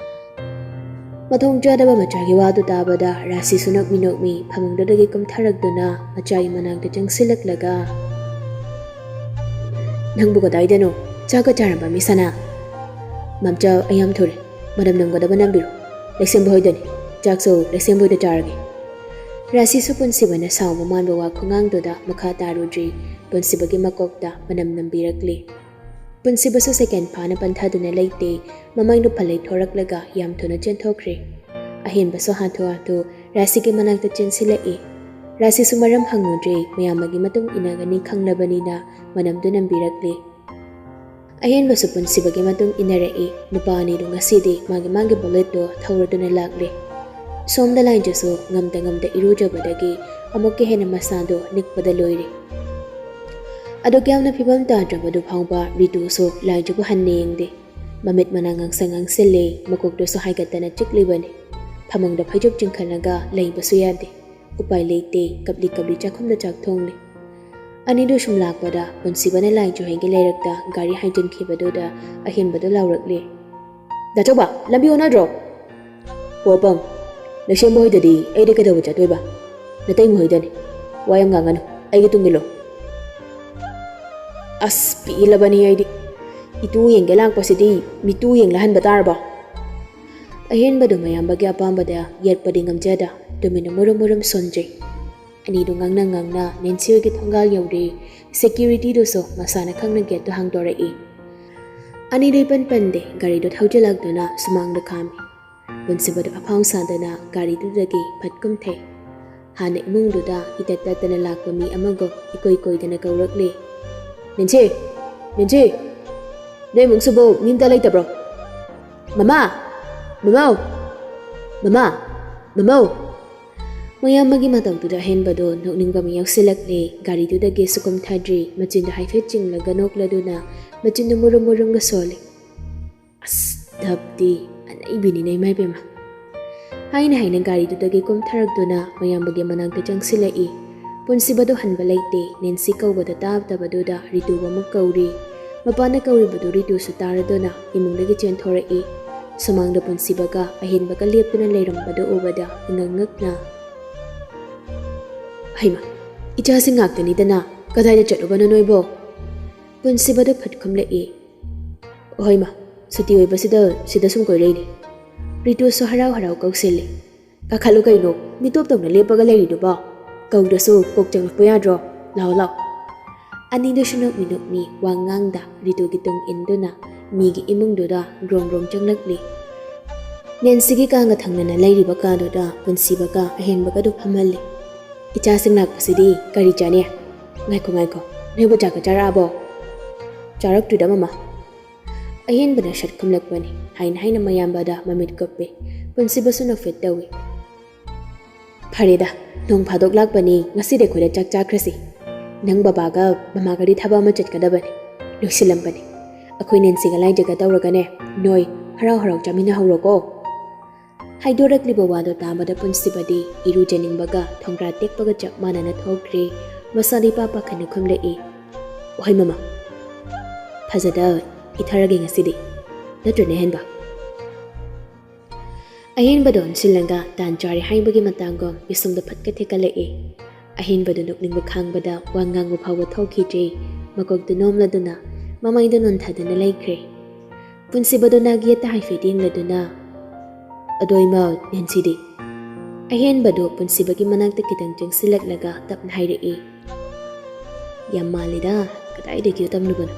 ꯃꯊꯣꯡ ꯆꯥꯗꯕ ꯃꯆꯥꯒꯤ ꯋꯥꯗꯨ ꯇꯥꯕꯗ ꯔꯥꯁꯤꯁꯨ ꯅꯣꯛꯃꯤ ꯅꯣꯛꯃꯤ ꯐꯃꯨꯡꯗꯨꯗꯒꯤ ꯀꯨꯝꯊꯔꯛꯇꯨꯅ ꯃꯆꯥꯒꯤ ꯃꯅꯥꯛꯇ ꯆꯪꯁꯤꯜꯂꯛꯂꯒ, "ꯅꯪꯕꯨ ꯀꯗꯥꯏꯗꯅꯣ? ꯆꯥꯛꯀ ꯆꯥꯔꯝꯕ ꯃꯤ ꯁꯅꯥ?" "ꯃꯥꯝꯆꯥ, ꯑꯩ ꯌꯥꯝ ꯊꯨꯔꯦ꯫ ꯃꯅꯝ ꯅꯝꯒꯗꯕ ꯅꯝꯕꯤꯔꯣ꯫ ꯂꯩꯁꯦꯝꯕ ꯍꯣꯏꯗꯅꯤ꯫ ꯆꯥꯛꯁꯨ ꯂꯩꯁꯦꯝꯕ ꯍꯣꯏꯗ ꯆꯥꯔꯒꯦ꯫" ꯔꯥꯁꯤꯁꯨ ꯄꯨꯟꯁꯤꯕꯅ ꯁꯥꯎꯕ ꯃꯥꯟꯕ ꯋꯥ ꯈꯨꯉꯥꯡꯗꯨꯗ ꯃꯈꯥ ꯇꯥꯔꯨꯗ꯭ꯔꯤ꯫ ꯄꯨꯟꯁꯤꯕꯒꯤ ꯃꯀꯣꯛꯇ ꯃꯅꯝ ꯅꯝꯕꯤꯔꯛꯂꯤ꯫ ꯄꯨꯟꯁꯤꯕꯁꯨ ꯁꯦꯀꯦꯟ ꯐꯥꯅ ꯄꯟꯊꯗꯨꯅ ꯂꯩꯇꯦ꯫ ꯃꯃꯥꯏꯗꯨ ꯐꯂꯩ ꯊꯣꯔꯛꯂꯒ ꯌꯥꯝ ꯊꯨꯅ ꯆꯦꯟꯊꯣꯛꯈ꯭ꯔꯦ꯫ ꯑꯍꯦꯟꯕꯁꯨ ꯍꯥꯊꯨ ꯍꯥꯊꯨ ꯔꯥꯁꯤꯒꯤ ꯃꯅꯥꯛꯇ ꯆꯦꯟꯁꯤꯜꯂꯛꯏ꯫ ꯔꯥꯁꯤꯁꯨ ꯃꯔꯝ ꯍꯪꯉꯨꯗ꯭ꯔꯦ, ꯃꯌꯥꯝꯕꯒꯤ ꯃꯇꯨꯡ ꯏꯟꯅꯒꯅꯤ ꯈꯪꯂꯕꯅꯤꯅ ꯃꯅꯝꯗꯨ ꯅꯝꯕꯤꯔꯛꯂꯤ꯫ ꯑꯍꯦꯟꯕꯁꯨ ꯄꯨꯟꯁꯤꯕꯒꯤ ꯃꯇꯨꯡ ꯏꯟꯅꯔꯛꯏ꯫ ꯅꯨꯄꯥ ꯑꯅꯤꯗꯨ ꯉꯁꯤꯗꯤ ꯃꯥꯒꯤ ꯃꯥꯒꯤ ꯕꯨꯂꯦꯠꯇꯣ ꯊꯧꯔꯗꯨꯅ ꯂꯥꯛꯂꯦ꯫ ꯁꯣꯝꯗ ꯂꯥꯏꯟꯖꯨꯁꯨ ꯉꯝꯗ ꯉꯝꯗ ꯏꯔꯨꯖꯕꯗꯒꯤ ꯑꯃꯨꯛꯀ ꯍꯦꯟꯅ ꯃꯁꯥꯗꯣ ꯅꯤꯛꯄꯗ ꯂꯣꯏꯔꯦ꯫ ꯑꯗꯨꯛ ꯌꯥꯝꯅ ꯐꯤꯕꯝ ꯇꯥꯗ꯭ꯔꯕꯗꯨ ꯐꯥꯎꯕ ꯔꯤꯇꯨꯁꯨ ꯂꯥꯏꯟꯖꯨꯕꯨ ꯍꯟꯅ ꯌꯦꯡꯗꯦ꯫ ꯃꯃꯤꯠ ꯃꯅꯥ ꯉꯥꯡꯁꯪ ꯉꯥꯡꯁꯤꯜꯂꯦ, ꯃꯀꯣꯛꯇꯨꯁꯨ ꯍꯥꯏꯒꯠꯇꯅ ꯆꯤꯛꯂꯤꯕꯅꯤ꯫ ꯐꯃꯨꯡꯗ ꯐꯩꯖꯨꯞ ꯆꯤꯡꯈꯠꯂꯒ ꯂꯩꯕꯁꯨ ꯌꯥꯗꯦ꯫ ꯎꯄꯥꯏ ꯂꯩꯇꯦ, ꯀꯞꯂꯤ ꯀꯞꯂꯤ ꯆꯥꯛꯈꯨꯝꯗ ꯆꯥꯛ ꯊꯣꯡꯂꯤ꯫ ꯑꯅꯤꯗꯨ ꯁꯨꯝ ꯂꯥꯛꯄꯗ ꯄꯨꯟꯁꯤꯕꯅ ꯂꯥꯏꯟꯖꯨ ꯍꯣꯏꯒꯤ ꯂꯩꯔꯛꯇ ꯒꯥꯔꯤ ꯍꯥꯏꯖꯤꯟꯈꯤꯕꯗꯨꯗ ꯑꯍꯦꯟꯕꯗꯨ ꯂꯥꯎꯔꯛꯂꯦ, "ꯗꯥ ꯆꯧꯕ, ꯂꯝꯕꯤ ꯑꯣꯟꯅꯗ꯭ꯔꯣ?" "ꯑꯣ ꯑꯄꯪ, ꯂꯩꯁꯦꯝꯕ ꯍꯣꯏꯗꯗꯤ ꯑꯩꯗꯤ ꯀꯩꯗꯧꯕ ꯆꯠꯇꯣꯏꯕ? ꯅꯇꯩꯃ ꯍꯣꯏꯗꯅꯤ꯫ ꯋꯥ ꯌꯥꯝ ꯉꯥꯡꯒꯅꯨ, ꯑꯩꯒꯤ ꯇꯨꯡ ꯏꯜꯂꯣ꯫" ꯑꯁ, ꯄꯦꯜꯂꯕꯅꯤ ꯑꯩꯗꯤ꯫ ꯏꯇꯨ ꯌꯦꯡꯒꯦ ꯂꯥꯛꯄꯁꯤꯗꯤ ꯃꯤꯇꯨ ꯌꯦꯡꯂꯍꯟꯕ ꯇꯥꯔꯕꯣ? ꯑꯍꯦꯟꯕꯗꯨ ꯃꯌꯥꯝꯕꯒꯤ ꯑꯄꯥꯝꯕꯗ ꯌꯦꯠꯄꯗꯤ ꯉꯝꯖꯗ ꯇꯨꯃꯤꯟꯅ ꯃꯨꯔꯨꯝ ꯃꯨꯔꯨꯝ ꯁꯣꯟꯖꯩ꯫ ꯑꯅꯤꯗꯨ ꯉꯥꯡꯅ ꯉꯥꯡꯅ ꯅꯦꯟꯁꯤ ꯍꯣꯏꯒꯤ ꯊꯣꯡꯒꯥꯜ ꯌꯧꯔꯦ꯫ ꯁꯦꯀ꯭ꯌꯨꯔꯤꯇꯤꯗꯨꯁꯨ ꯃꯁꯥꯅ ꯈꯪꯅ ꯒꯦꯠꯇꯨ ꯍꯥꯡꯗꯣꯔꯛꯏ꯫ ꯑꯅꯤꯗꯨ ꯏꯄꯟ ꯄꯟꯗꯦ, ꯒꯥꯔꯤꯗꯨ ꯊꯧꯖꯤꯜꯂꯛꯇꯨꯅ ꯁꯨꯃꯥꯡꯗ ꯈꯥꯝꯃꯤ꯫ ꯄꯨꯟꯁꯤꯕꯗꯨ ꯑꯐꯥꯎ ꯁꯥꯗꯅ ꯒꯥꯔꯤꯗꯨꯗꯒꯤ ꯐꯠ ꯀꯨꯝꯊꯩ꯫ ꯍꯥꯟꯅ ꯏꯃꯨꯡꯗꯨꯗ ꯏꯇꯠ ꯇꯠꯇꯅ ꯂꯥꯛꯄ ꯃꯤ ꯑꯃꯒꯨꯝ ꯏꯀꯣꯏ ꯀꯣꯏꯗꯅ ꯀꯧꯔꯛꯂꯦ꯫ "ꯅꯦꯟꯁꯤ! ꯅꯦꯟꯁꯤ! ꯅꯣꯏ ꯏꯃꯨꯡꯁꯤꯕꯨ ꯃꯤ ꯑꯝꯇ ꯂꯩꯇꯕ꯭ꯔꯣ? ꯃꯃꯥ! ꯃꯃꯧ! ꯃꯃꯥ! ꯃꯃꯧ!" ꯃꯌꯥꯝ ꯑꯃꯒꯤ ꯃꯇꯧꯗꯨꯗ ꯑꯍꯦꯟꯕꯗꯣ ꯅꯣꯛꯅꯤꯡꯕ ꯑꯃ ꯌꯥꯎꯁꯤꯜꯂꯛꯂꯦ꯫ ꯒꯥꯔꯤꯗꯨꯗꯒꯤꯁꯨ ꯀꯨꯝꯊꯗ꯭ꯔꯤ, ꯃꯆꯤꯟꯗꯣ ꯍꯥꯏꯐꯦꯠ ꯆꯤꯡꯂꯒ ꯅꯣꯛꯂꯗꯨꯅ ꯃꯆꯤꯟꯗꯨ ꯃꯨꯔꯨꯝ ꯃꯨꯔꯨꯝꯒ ꯁꯣꯜꯂꯤ꯫ "ꯑꯁ, ꯙꯞꯇꯤ ꯑꯅꯩꯕꯤꯅꯤꯅꯦ, ꯏꯃꯥ ꯏꯕꯦꯝꯃ!" ꯍꯥꯏꯅ ꯍꯥꯏꯅ ꯒꯥꯔꯤꯗꯨꯗꯒꯤ ꯀꯨꯝꯊꯔꯛꯇꯨꯅ ꯃꯌꯥꯝꯕꯒꯤ ꯃꯅꯥꯛꯇ ꯆꯪꯁꯤꯜꯂꯛꯏ꯫ ꯄꯨꯟꯁꯤꯕꯗꯣ ꯍꯟꯕ ꯂꯩꯇꯦ꯫ ꯅꯦꯟꯁꯤ ꯀꯧꯕꯗ ꯇꯥꯗꯕꯗꯨꯗ ꯔꯤꯇꯨꯕꯨ ꯑꯃꯨꯛ ꯀꯧꯔꯤ꯫ ꯃꯄꯥꯅ ꯀꯧꯔꯤꯕꯗꯨ ꯔꯤꯇꯨꯁꯨ ꯇꯥꯔꯗꯨꯅ ꯏꯃꯨꯡꯗꯒꯤ ꯆꯦꯟꯊꯣꯔꯛꯏ꯫ ꯁꯨꯃꯥꯡꯗ ꯄꯨꯟꯁꯤꯕꯒ ꯑꯍꯦꯟꯕꯒ ꯂꯦꯞꯇꯨꯅ ꯂꯩꯔꯝꯕꯗꯨ ꯎꯕꯗ ꯏꯉꯛ ꯉꯛꯅ, "ꯍꯩꯃꯥ, ꯏꯆꯥꯁꯤꯡ ꯉꯥꯛꯇꯅꯤꯗꯅ, ꯀꯗꯥꯏꯗ ꯆꯠꯂꯨꯕꯅꯣ ꯅꯣꯏꯕꯣ?" ꯄꯨꯟꯁꯤꯕꯗꯨ ꯐꯠ ꯈꯨꯝꯂꯛꯏ꯫ "ꯍꯣꯏ ꯃꯥ, ꯁꯨꯇꯤ ꯑꯣꯏꯕꯁꯤꯗ ꯁꯤꯗ ꯁꯨꯝ ꯀꯣꯏꯔꯛꯏꯅꯤ꯫" ꯔꯤꯇꯨꯁꯨ ꯍꯔꯥꯎ ꯍꯔꯥꯎ ꯀꯧꯁꯤꯜꯂꯤ꯫ "ꯀꯥꯈꯠꯂꯨ ꯀꯩꯅꯣ, ꯃꯤꯇꯣꯞꯇꯧꯅ ꯂꯦꯞꯄꯒ ꯂꯩꯔꯤꯗꯨꯕꯣ? ꯀꯧꯗ꯭ꯔꯁꯨ ꯀꯣꯛ ꯆꯪꯂꯛꯄ ꯌꯥꯗ꯭ꯔꯣ? ꯂꯥꯛꯑꯣ, ꯂꯥꯛꯑꯣ꯫" ꯑꯅꯤꯗꯨꯁꯨ ꯅꯣꯛꯃꯤ ꯅꯣꯛꯃꯤ ꯋꯥ ꯉꯥꯡꯗ ꯔꯤꯇꯨꯒꯤ ꯇꯨꯡ ꯏꯟꯗꯨꯅ ꯃꯤꯒꯤ ꯏꯃꯨꯡꯗꯨꯗ ꯒ꯭ꯔꯣꯡ ꯒ꯭ꯔꯣꯡ ꯆꯪꯂꯛꯂꯤ꯫ ꯅꯦꯟꯁꯤꯒꯤ ꯀꯥꯒ ꯊꯪꯅꯅ ꯂꯩꯔꯤꯕ ꯀꯥꯗꯨꯗ ꯄꯨꯟꯁꯤꯕꯒ ꯑꯍꯦꯟꯕꯒꯗꯨ ꯐꯝꯍꯜꯂꯤ꯫ "ꯏꯆꯥꯁꯤꯡ ꯂꯥꯛꯄꯁꯤꯗꯤ ꯀꯔꯤ ꯆꯥꯅꯤ? ꯉꯥꯏꯈꯣ, ꯉꯥꯏꯈꯣ, ꯅꯣꯏꯕꯨ ꯆꯥꯛꯀ ꯆꯥꯔꯛꯑꯕꯣ?" "ꯆꯥꯔꯛꯇ꯭ꯔꯤꯗ, ꯃꯃꯥ꯫" ꯑꯍꯦꯟꯕꯅ ꯁꯠ ꯈꯨꯝꯂꯛꯄꯅꯤ꯫ ꯍꯥꯏꯅ ꯍꯥꯏꯅ ꯃꯌꯥꯝꯕꯗ ꯃꯃꯤꯠ ꯀꯨꯞꯄꯤ꯫ ꯄꯨꯟꯁꯤꯕꯁꯨ ꯅꯣꯛꯐꯦꯠ ꯇꯧꯏ꯫ "ꯐꯔꯦꯗ, ꯅꯣꯡ ꯐꯥꯗꯣꯛ ꯂꯥꯛꯄꯅꯤ, ꯉꯁꯤꯗꯤ ꯑꯩꯈꯣꯏꯗ ꯆꯥꯛ ꯆꯥꯈ꯭ꯔꯁꯤ꯫ ꯅꯪ ꯕꯕꯥꯒ ꯃꯃꯥꯒꯗꯤ ꯊꯕꯛ ꯑꯃ ꯆꯠꯀꯗꯕꯅꯤ, ꯂꯣꯏꯁꯤꯜꯂꯝꯕꯅꯤ꯫ ꯑꯩꯈꯣꯏ ꯅꯦꯟꯁꯤꯒ ꯂꯥꯏꯖꯒ ꯇꯧꯔꯒꯅꯦ, ꯅꯣꯏ ꯍꯔꯥꯎ ꯍꯔꯥꯎ ꯆꯥꯃꯤꯟꯅꯍꯧꯔꯣꯀꯣ꯫" ꯍꯥꯏꯗꯣꯔꯛꯂꯤꯕ ꯋꯥꯗꯣ ꯇꯥꯕꯗ ꯄꯨꯟꯁꯤꯕꯗꯤ ꯏꯔꯨꯖꯅꯤꯡꯕꯒ ꯊꯣꯡꯒ꯭ꯔꯥ ꯇꯦꯛꯄꯒ ꯆꯞ ꯃꯥꯟꯅꯅ ꯊꯣꯛꯈ꯭ꯔꯦ꯫ ꯃꯁꯥꯗꯤ ꯏꯄꯥ ꯄꯥꯈꯠꯅ ꯈꯨꯝꯂꯛꯏ꯫ "ꯍꯣꯏ ꯃꯃꯥ, ꯐꯖꯗ ꯏꯊꯔꯒꯦ ꯉꯁꯤꯗꯤ, ꯅꯠꯇ꯭ꯔꯅꯦ ꯑꯍꯦꯟꯕ?" ꯑꯍꯦꯟꯕꯗꯣ ꯑꯣꯟꯁꯤꯜꯂꯒ ꯇꯥꯟ ꯆꯥꯔꯦ ꯍꯥꯏꯕꯒꯤ ꯃꯇꯥꯡꯒꯨꯝ ꯄꯤꯁꯨꯝꯗꯣ ꯐꯠꯀ ꯊꯦꯛꯀꯠꯂꯛꯏ꯫ ꯑꯍꯦꯟꯕꯗꯨ ꯅꯣꯛꯅꯤꯡꯕ ꯈꯥꯡꯕꯗ ꯋꯥ ꯉꯥꯡꯕ ꯐꯥꯎꯕ ꯊꯣꯛꯈꯤꯗ꯭ꯔꯦ꯫ ꯃꯀꯣꯛꯇꯨ ꯅꯣꯝꯂꯗꯨꯅ ꯃꯃꯥꯏꯗ ꯅꯣꯟꯊꯗꯨꯅ ꯂꯩꯈ꯭ꯔꯦ꯫ ꯄꯨꯟꯁꯤꯕꯗꯨ ꯅꯥꯒꯤ ꯌꯦꯠꯇ ꯍꯥꯏꯐꯦꯠ ꯌꯦꯡꯂꯗꯨꯅ, "ꯑꯗꯣ ꯏꯃꯥ ꯅꯦꯟꯁꯤꯗꯤ?" ꯑꯍꯦꯟꯕꯗꯨ ꯄꯨꯟꯁꯤꯕꯒꯤ ꯃꯅꯥꯛꯇ ꯈꯤꯇꯪ ꯆꯪꯁꯤꯜꯂꯛꯂꯒ ꯇꯞꯅ ꯍꯥꯏꯔꯛꯏ, "ꯌꯥꯝ ꯃꯥꯜꯂꯤꯗ, ꯀꯗꯥꯏꯗꯒꯤ ꯇꯝꯂꯨꯕꯅꯣ?"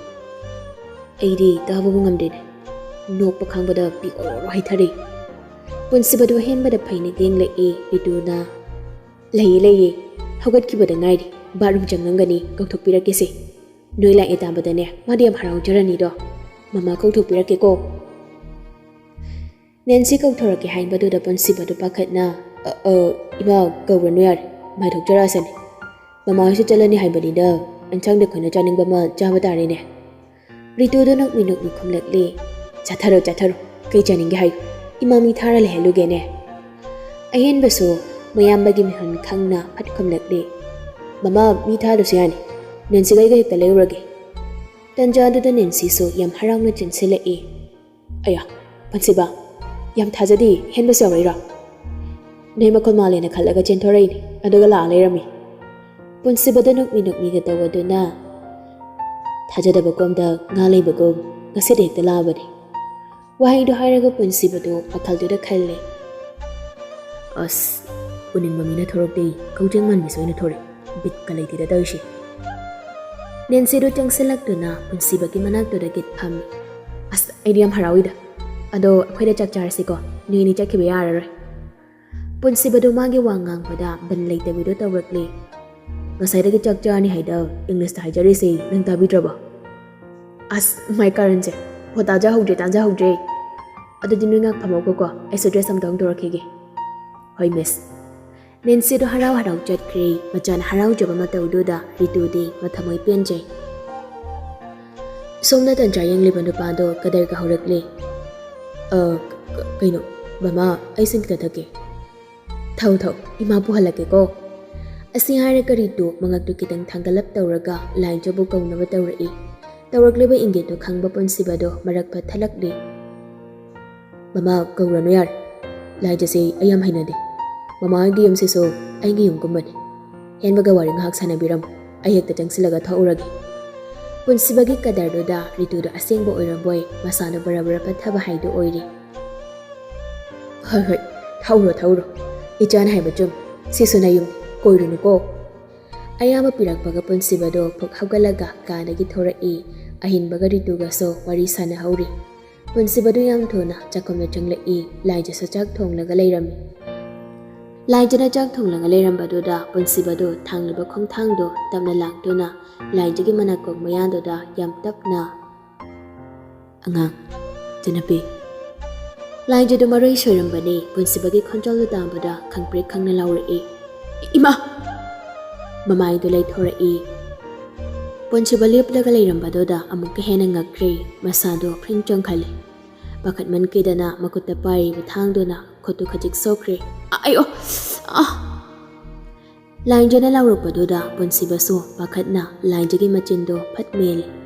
ꯑꯩꯗꯤ ꯇꯥꯕꯕꯨ ꯉꯝꯗꯦꯅꯦ꯫ ꯅꯣꯛꯄ ꯈꯥꯡꯕꯗ ꯄꯤ ꯑꯣꯔꯣ ꯍꯩꯊꯔꯦ꯫ ꯄꯨꯟꯁꯤꯕꯗꯨ ꯑꯍꯦꯟꯕꯗ ꯐꯩꯅ ꯌꯦꯡꯂꯛꯏ ꯔꯤꯇꯨꯅ꯫ "ꯂꯩꯌꯦ, ꯂꯩꯌꯦ꯫ ꯍꯧꯒꯠꯈꯤꯕꯗ ꯉꯥꯏꯔꯤ꯫ ꯕꯥꯠꯔꯨꯝ ꯆꯪꯉꯝꯒꯅꯤ, ꯀꯧꯊꯣꯛꯄꯤꯔꯛꯀꯦꯁꯦ꯫ ꯅꯣꯏ ꯂꯥꯛꯑꯦ ꯇꯥꯕꯗꯅꯦ, ꯃꯥꯗꯤ ꯌꯥꯝ ꯍꯔꯥꯎꯖꯔꯅꯤꯗꯣ꯫ ꯃꯃꯥ ꯀꯧꯊꯣꯛꯄꯤꯔꯛꯀꯦꯀꯣ꯫" ꯅꯦꯟꯁꯤ ꯀꯧꯊꯣꯔꯛꯀꯦ ꯍꯥꯏꯕꯗꯨꯗ ꯄꯨꯟꯁꯤꯕꯗꯨ ꯄꯥꯈꯠꯅ, "ꯑ, ꯑ, ꯏꯃꯥ, ꯀꯧꯔꯅꯨ ꯌꯥꯔꯦ꯫ ꯃꯥꯏꯊꯣꯛꯆꯔꯛꯑꯁꯅꯤ꯫ ꯃꯃꯥ ꯍꯣꯏꯁꯨ ꯆꯠꯂꯅꯤ ꯍꯥꯏꯕꯅꯤꯗ, ꯑꯦꯟꯁꯥꯡꯗ ꯑꯩꯈꯣꯏꯅ ꯆꯥꯅꯤꯡꯕ ꯑꯃ ꯆꯥꯕ ꯇꯥꯔꯦꯅꯦ꯫" ꯔꯤꯇꯨꯗꯣ ꯅꯣꯛꯃꯤ ꯅꯣꯛꯃꯤ ꯈꯨꯝꯂꯛꯂꯦ, "ꯆꯥꯊꯔꯣ, ꯆꯥꯊꯔꯣ꯫ ꯀꯩ ꯆꯥꯅꯤꯡꯒꯦ ꯍꯥꯏꯌꯨ꯫ ꯏꯃꯥ ꯃꯤ ꯊꯥꯔ ꯂꯩꯍꯜꯂꯨꯒꯦꯅꯦ꯫" ꯑꯍꯦꯟꯕꯁꯨ ꯃꯌꯥꯝꯕꯒꯤ ꯃꯤꯍꯨꯟ ꯈꯪꯅ ꯐꯠ ꯈꯨꯝꯂꯛꯂꯦ, "ꯃꯃꯥ, ꯃꯤ ꯊꯥꯗ꯭ꯔꯁꯨ ꯌꯥꯅꯤ꯫ ꯅꯦꯟꯁꯤꯒ ꯑꯩꯒ ꯍꯦꯛꯇ ꯂꯩꯔꯨꯔꯒꯦ꯫" ꯇꯟꯖꯥꯗꯨꯗ ꯅꯦꯟꯁꯤꯁꯨ ꯌꯥꯝ ꯍꯔꯥꯎꯅ ꯆꯦꯟꯁꯤꯜꯂꯛꯏ꯫ "ꯑꯌꯥ, ꯄꯨꯟꯁꯤꯕ, ꯌꯥꯝ ꯊꯥꯖꯗꯦ, ꯍꯦꯟꯕꯁꯨ ꯌꯥꯎꯔꯛꯏꯔꯣ?" "ꯅꯣꯏ ꯃꯈꯣꯜ ꯃꯥꯜꯂꯦꯅ ꯈꯜꯂꯒ ꯆꯦꯟꯊꯣꯔꯛꯏꯅꯦ, ꯑꯗꯨꯒ ꯂꯥꯛꯑ ꯂꯩꯔꯝꯃꯤ꯫" ꯄꯨꯟꯁꯤꯕꯗ ꯅꯣꯛꯃꯤ ꯅꯣꯛꯃꯤꯒ ꯇꯧꯕꯗꯨꯅ, "ꯊꯥꯖꯗꯕ ꯀꯣꯝꯗ ꯉꯥ ꯂꯩꯕꯒꯨꯝ ꯉꯁꯤꯗꯤ ꯍꯦꯛꯇ ꯂꯥꯛꯑꯕꯅꯤ꯫" ꯋꯥꯍꯩꯗꯣ ꯍꯥꯏꯔꯒ ꯄꯨꯟꯁꯤꯕꯗꯣ ꯋꯥꯈꯜꯗꯨꯗ ꯈꯜꯂꯦ, "ꯑꯁ, ꯎꯅꯤꯡꯕ ꯃꯤꯅ ꯊꯣꯔꯛꯇꯦ, ꯀꯧꯖꯦꯡ ꯃꯥꯟꯕꯤꯁꯨ ꯑꯣꯏꯅ ꯊꯣꯔꯛꯑꯦ꯫ ꯕꯤꯠꯀ ꯂꯩꯇꯦꯗ ꯇꯧꯔꯤꯁꯦ꯫" ꯅꯦꯟꯁꯤꯗꯣ ꯆꯪꯁꯤꯜꯂꯛꯇꯨꯅ ꯄꯨꯟꯁꯤꯕꯒꯤ ꯃꯅꯥꯛꯇꯨꯗ ꯒꯤꯠ ꯐꯝꯃꯤ꯫ "ꯑꯁ, ꯑꯩꯗꯤ ꯌꯥꯝ ꯍꯔꯥꯎꯏꯗ꯫ ꯑꯗꯣ ꯑꯩꯈꯣꯏꯗ ꯆꯥꯛ ꯆꯥꯔꯁꯤꯀꯣ, ꯅꯣꯏ ꯑꯅꯤ ꯆꯠꯈꯤꯕ ꯌꯥꯔꯔꯣꯏ꯫" ꯄꯨꯟꯁꯤꯕꯗꯣ ꯃꯥꯒꯤ ꯋꯥ ꯉꯥꯡꯕꯗ ꯕꯟ ꯂꯩꯇꯕꯤꯗꯣ ꯇꯧꯔꯛꯂꯦ꯫ "ꯉꯁꯥꯏꯗꯒꯤ ꯆꯥꯛ ꯆꯥꯔꯅꯤ ꯍꯥꯏꯗ ꯏꯪꯂꯤꯁꯇ ꯍꯥꯏꯖꯔꯤꯁꯦ ꯅꯪ ꯇꯥꯕꯤꯗ꯭ꯔꯕꯣ?" "ꯑꯁ, ꯃꯥꯏ ꯀꯥꯔꯟꯁꯦ꯫ ꯍꯣ, ꯇꯥꯖꯍꯧꯗ꯭ꯔꯦ, ꯇꯥꯖꯍꯧꯗ꯭ꯔꯦ꯫ ꯑꯗꯨꯗꯤ ꯅꯣꯏ ꯉꯥꯛ ꯐꯝꯃꯧꯀꯣꯀꯣ, ꯑꯩꯁꯨ ꯗ꯭ꯔꯦꯁ ꯑꯝꯇ ꯍꯣꯡꯗꯣꯔꯛꯈꯤꯒꯦ꯫" "ꯍꯣꯏ, ꯃꯤꯁ꯫" ꯅꯦꯟꯁꯤꯗꯣ ꯍꯔꯥꯎ ꯍꯔꯥꯎ ꯆꯠꯈ꯭ꯔꯦ꯫ ꯃꯆꯥꯅ ꯍꯔꯥꯎꯖꯕ ꯃꯇꯧꯗꯨꯗ ꯔꯤꯇꯨꯗꯤ ꯃꯊꯃꯣꯏ ꯄꯦꯟꯖꯩ꯫ ꯁꯣꯝꯗ ꯇꯟꯖꯥ ꯌꯦꯡꯂꯤꯕ ꯅꯨꯄꯥꯗꯣ ꯀꯗꯔꯒ ꯍꯧꯔꯛꯂꯦ꯫ "ꯑ, ꯀ-, ꯀꯩꯅꯣ, ꯃꯃꯥ, ꯑꯩ ꯁꯤꯡ ꯈꯤꯇ ꯊꯛꯀꯦ꯫" "ꯊꯧ, ꯊꯧ, ꯏꯃꯥ ꯄꯨꯍꯜꯂꯛꯀꯦꯀꯣ꯫" ꯑꯁꯤ ꯍꯥꯏꯔꯒ ꯔꯤꯇꯨ ꯃꯉꯛꯇꯨ ꯈꯤꯇꯪ ꯊꯥꯡꯒꯠꯂꯞ ꯇꯧꯔꯒ ꯂꯥꯏꯟꯖꯕꯨ ꯀꯧꯅꯕ ꯇꯧꯔꯛꯏ꯫ ꯇꯧꯔꯛꯂꯤꯕ ꯏꯪꯒꯤꯠꯇꯨ ꯈꯪꯕ ꯄꯨꯟꯁꯤꯕꯗꯣ ꯃꯔꯛ ꯐꯠ ꯊꯠꯂꯛꯂꯦ꯫ "ꯃꯃꯥ, ꯀꯧꯔꯅꯨ ꯌꯥꯔꯦ꯫ ꯂꯥꯏꯖꯁꯦ ꯑꯩ ꯌꯥꯝ ꯍꯩꯅꯗꯦ꯫ ꯃꯃꯥ ꯍꯣꯏꯒꯤ ꯌꯨꯝꯁꯤꯁꯨ ꯑꯩꯒꯤ ꯌꯨꯝꯒꯨꯝꯕꯅꯤ꯫ ꯍꯦꯟꯕꯒ ꯋꯥꯔꯤ ꯉꯥꯏꯍꯥꯛ ꯁꯥꯟꯅꯕꯤꯔꯝꯃꯨ꯫ ꯑꯩ ꯍꯦꯛꯇ ꯆꯪꯁꯤꯜꯂꯒ ꯊꯣꯛꯎꯔꯒꯦ꯫" ꯄꯨꯟꯁꯤꯕꯒꯤ ꯀꯗꯔꯗꯨꯗ ꯔꯤꯇꯨꯗꯣ ꯑꯁꯦꯡꯕ ꯑꯣꯏꯔꯝꯕꯣꯏ ꯃꯁꯥꯗꯣ ꯕꯔ ꯕꯔ ꯄꯠꯊꯕ ꯍꯥꯏꯗꯨ ꯑꯣꯏꯔꯤ꯫ "ꯍꯣꯏ, ꯍꯣꯏ, ꯊꯧꯔꯣ, ꯊꯧꯔꯣ꯫ ꯏꯆꯥꯅ ꯍꯥꯏꯕ ꯆꯨꯝ꯫ ꯁꯤꯁꯨ ꯅꯌꯨꯝ꯫ ꯀꯣꯏꯔꯨꯅꯨꯀꯣ꯫" ꯑꯌꯥꯕ ꯄꯤꯔꯛꯄꯒ ꯄꯨꯟꯁꯤꯕꯗꯣ ꯐꯨꯛ ꯍꯧꯒꯠꯂꯒ ꯀꯥꯗꯒꯤ ꯊꯣꯔꯛꯏ꯫ ꯑꯍꯤꯟꯕꯒ ꯔꯤꯇꯨꯒꯁꯨ ꯋꯥꯔꯤ ꯁꯥꯟꯅꯍꯧꯔꯤ꯫ ꯄꯨꯟꯁꯤꯕꯗꯨ ꯌꯥꯝ ꯊꯨꯅ ꯆꯥꯛꯈꯨꯝꯗ ꯆꯪꯂꯛꯏ꯫ ꯂꯥꯏꯖꯁꯨ ꯆꯥꯛ ꯊꯣꯡꯂꯒ ꯂꯩꯔꯝꯃꯤ꯫ ꯂꯥꯏꯖꯅ ꯆꯥꯛ ꯊꯣꯡꯂꯒ ꯂꯩꯔꯝꯕꯗꯨꯗ ꯄꯨꯟꯁꯤꯕꯗꯨ ꯊꯥꯡꯂꯤꯕ ꯈꯣꯡꯊꯥꯡꯗꯣ ꯇꯞꯅ ꯂꯥꯛꯇꯨꯅ ꯂꯥꯏꯖꯒꯤ ꯃꯅꯥꯀꯣꯡ ꯃꯌꯥꯗꯨꯗ ꯌꯥꯝ ꯇꯞꯅ, "ꯑꯉꯥꯡ, ꯏꯆꯟꯅꯨꯄꯤ꯫" ꯂꯥꯏꯖꯗꯨ ꯃꯔꯣꯏ ꯁꯣꯏꯔꯝꯕꯅꯤ꯫ ꯄꯨꯟꯁꯤꯕꯒꯤ ꯈꯣꯟꯖꯦꯜꯗꯨ ꯇꯥꯕꯗ ꯈꯪꯄ꯭ꯔꯦꯛ ꯈꯪꯅ ꯂꯥꯎꯔꯛꯏ, "ꯏꯃꯥ!" ꯃꯃꯥꯏꯗꯨ ꯂꯩꯊꯣꯔꯛꯏ꯫ ꯄꯨꯟꯁꯤꯕ ꯂꯦꯞꯂꯒ ꯂꯩꯔꯝꯕꯗꯨꯗ ꯑꯃꯨꯛꯀ ꯍꯦꯟꯅ ꯉꯛꯈ꯭ꯔꯦ꯫ ꯃꯁꯥꯗꯣ ꯐ꯭ꯔꯤꯡ ꯆꯣꯡꯈꯠꯂꯦ꯫ ꯄꯥꯈꯠꯃꯟꯈꯤꯗꯅ ꯃꯈꯨꯠꯇ ꯄꯥꯏꯔꯤꯕ ꯊꯥꯡꯗꯨꯅ ꯈꯨꯠꯇꯨ ꯈꯖꯤꯛ ꯁꯣꯛꯈ꯭ꯔꯦ꯫ "ꯑ-, ꯑꯌꯣ! ꯑ!" ꯂꯥꯏꯖꯅ ꯂꯥꯎꯔꯛꯄꯗꯨꯗ ꯄꯨꯟꯁꯤꯕꯁꯨ ꯄꯥꯈꯠꯅ ꯂꯥꯏꯖꯒꯤ ꯃꯆꯤꯟꯗꯣ ꯐꯠ ꯃꯦꯜꯂꯦ꯫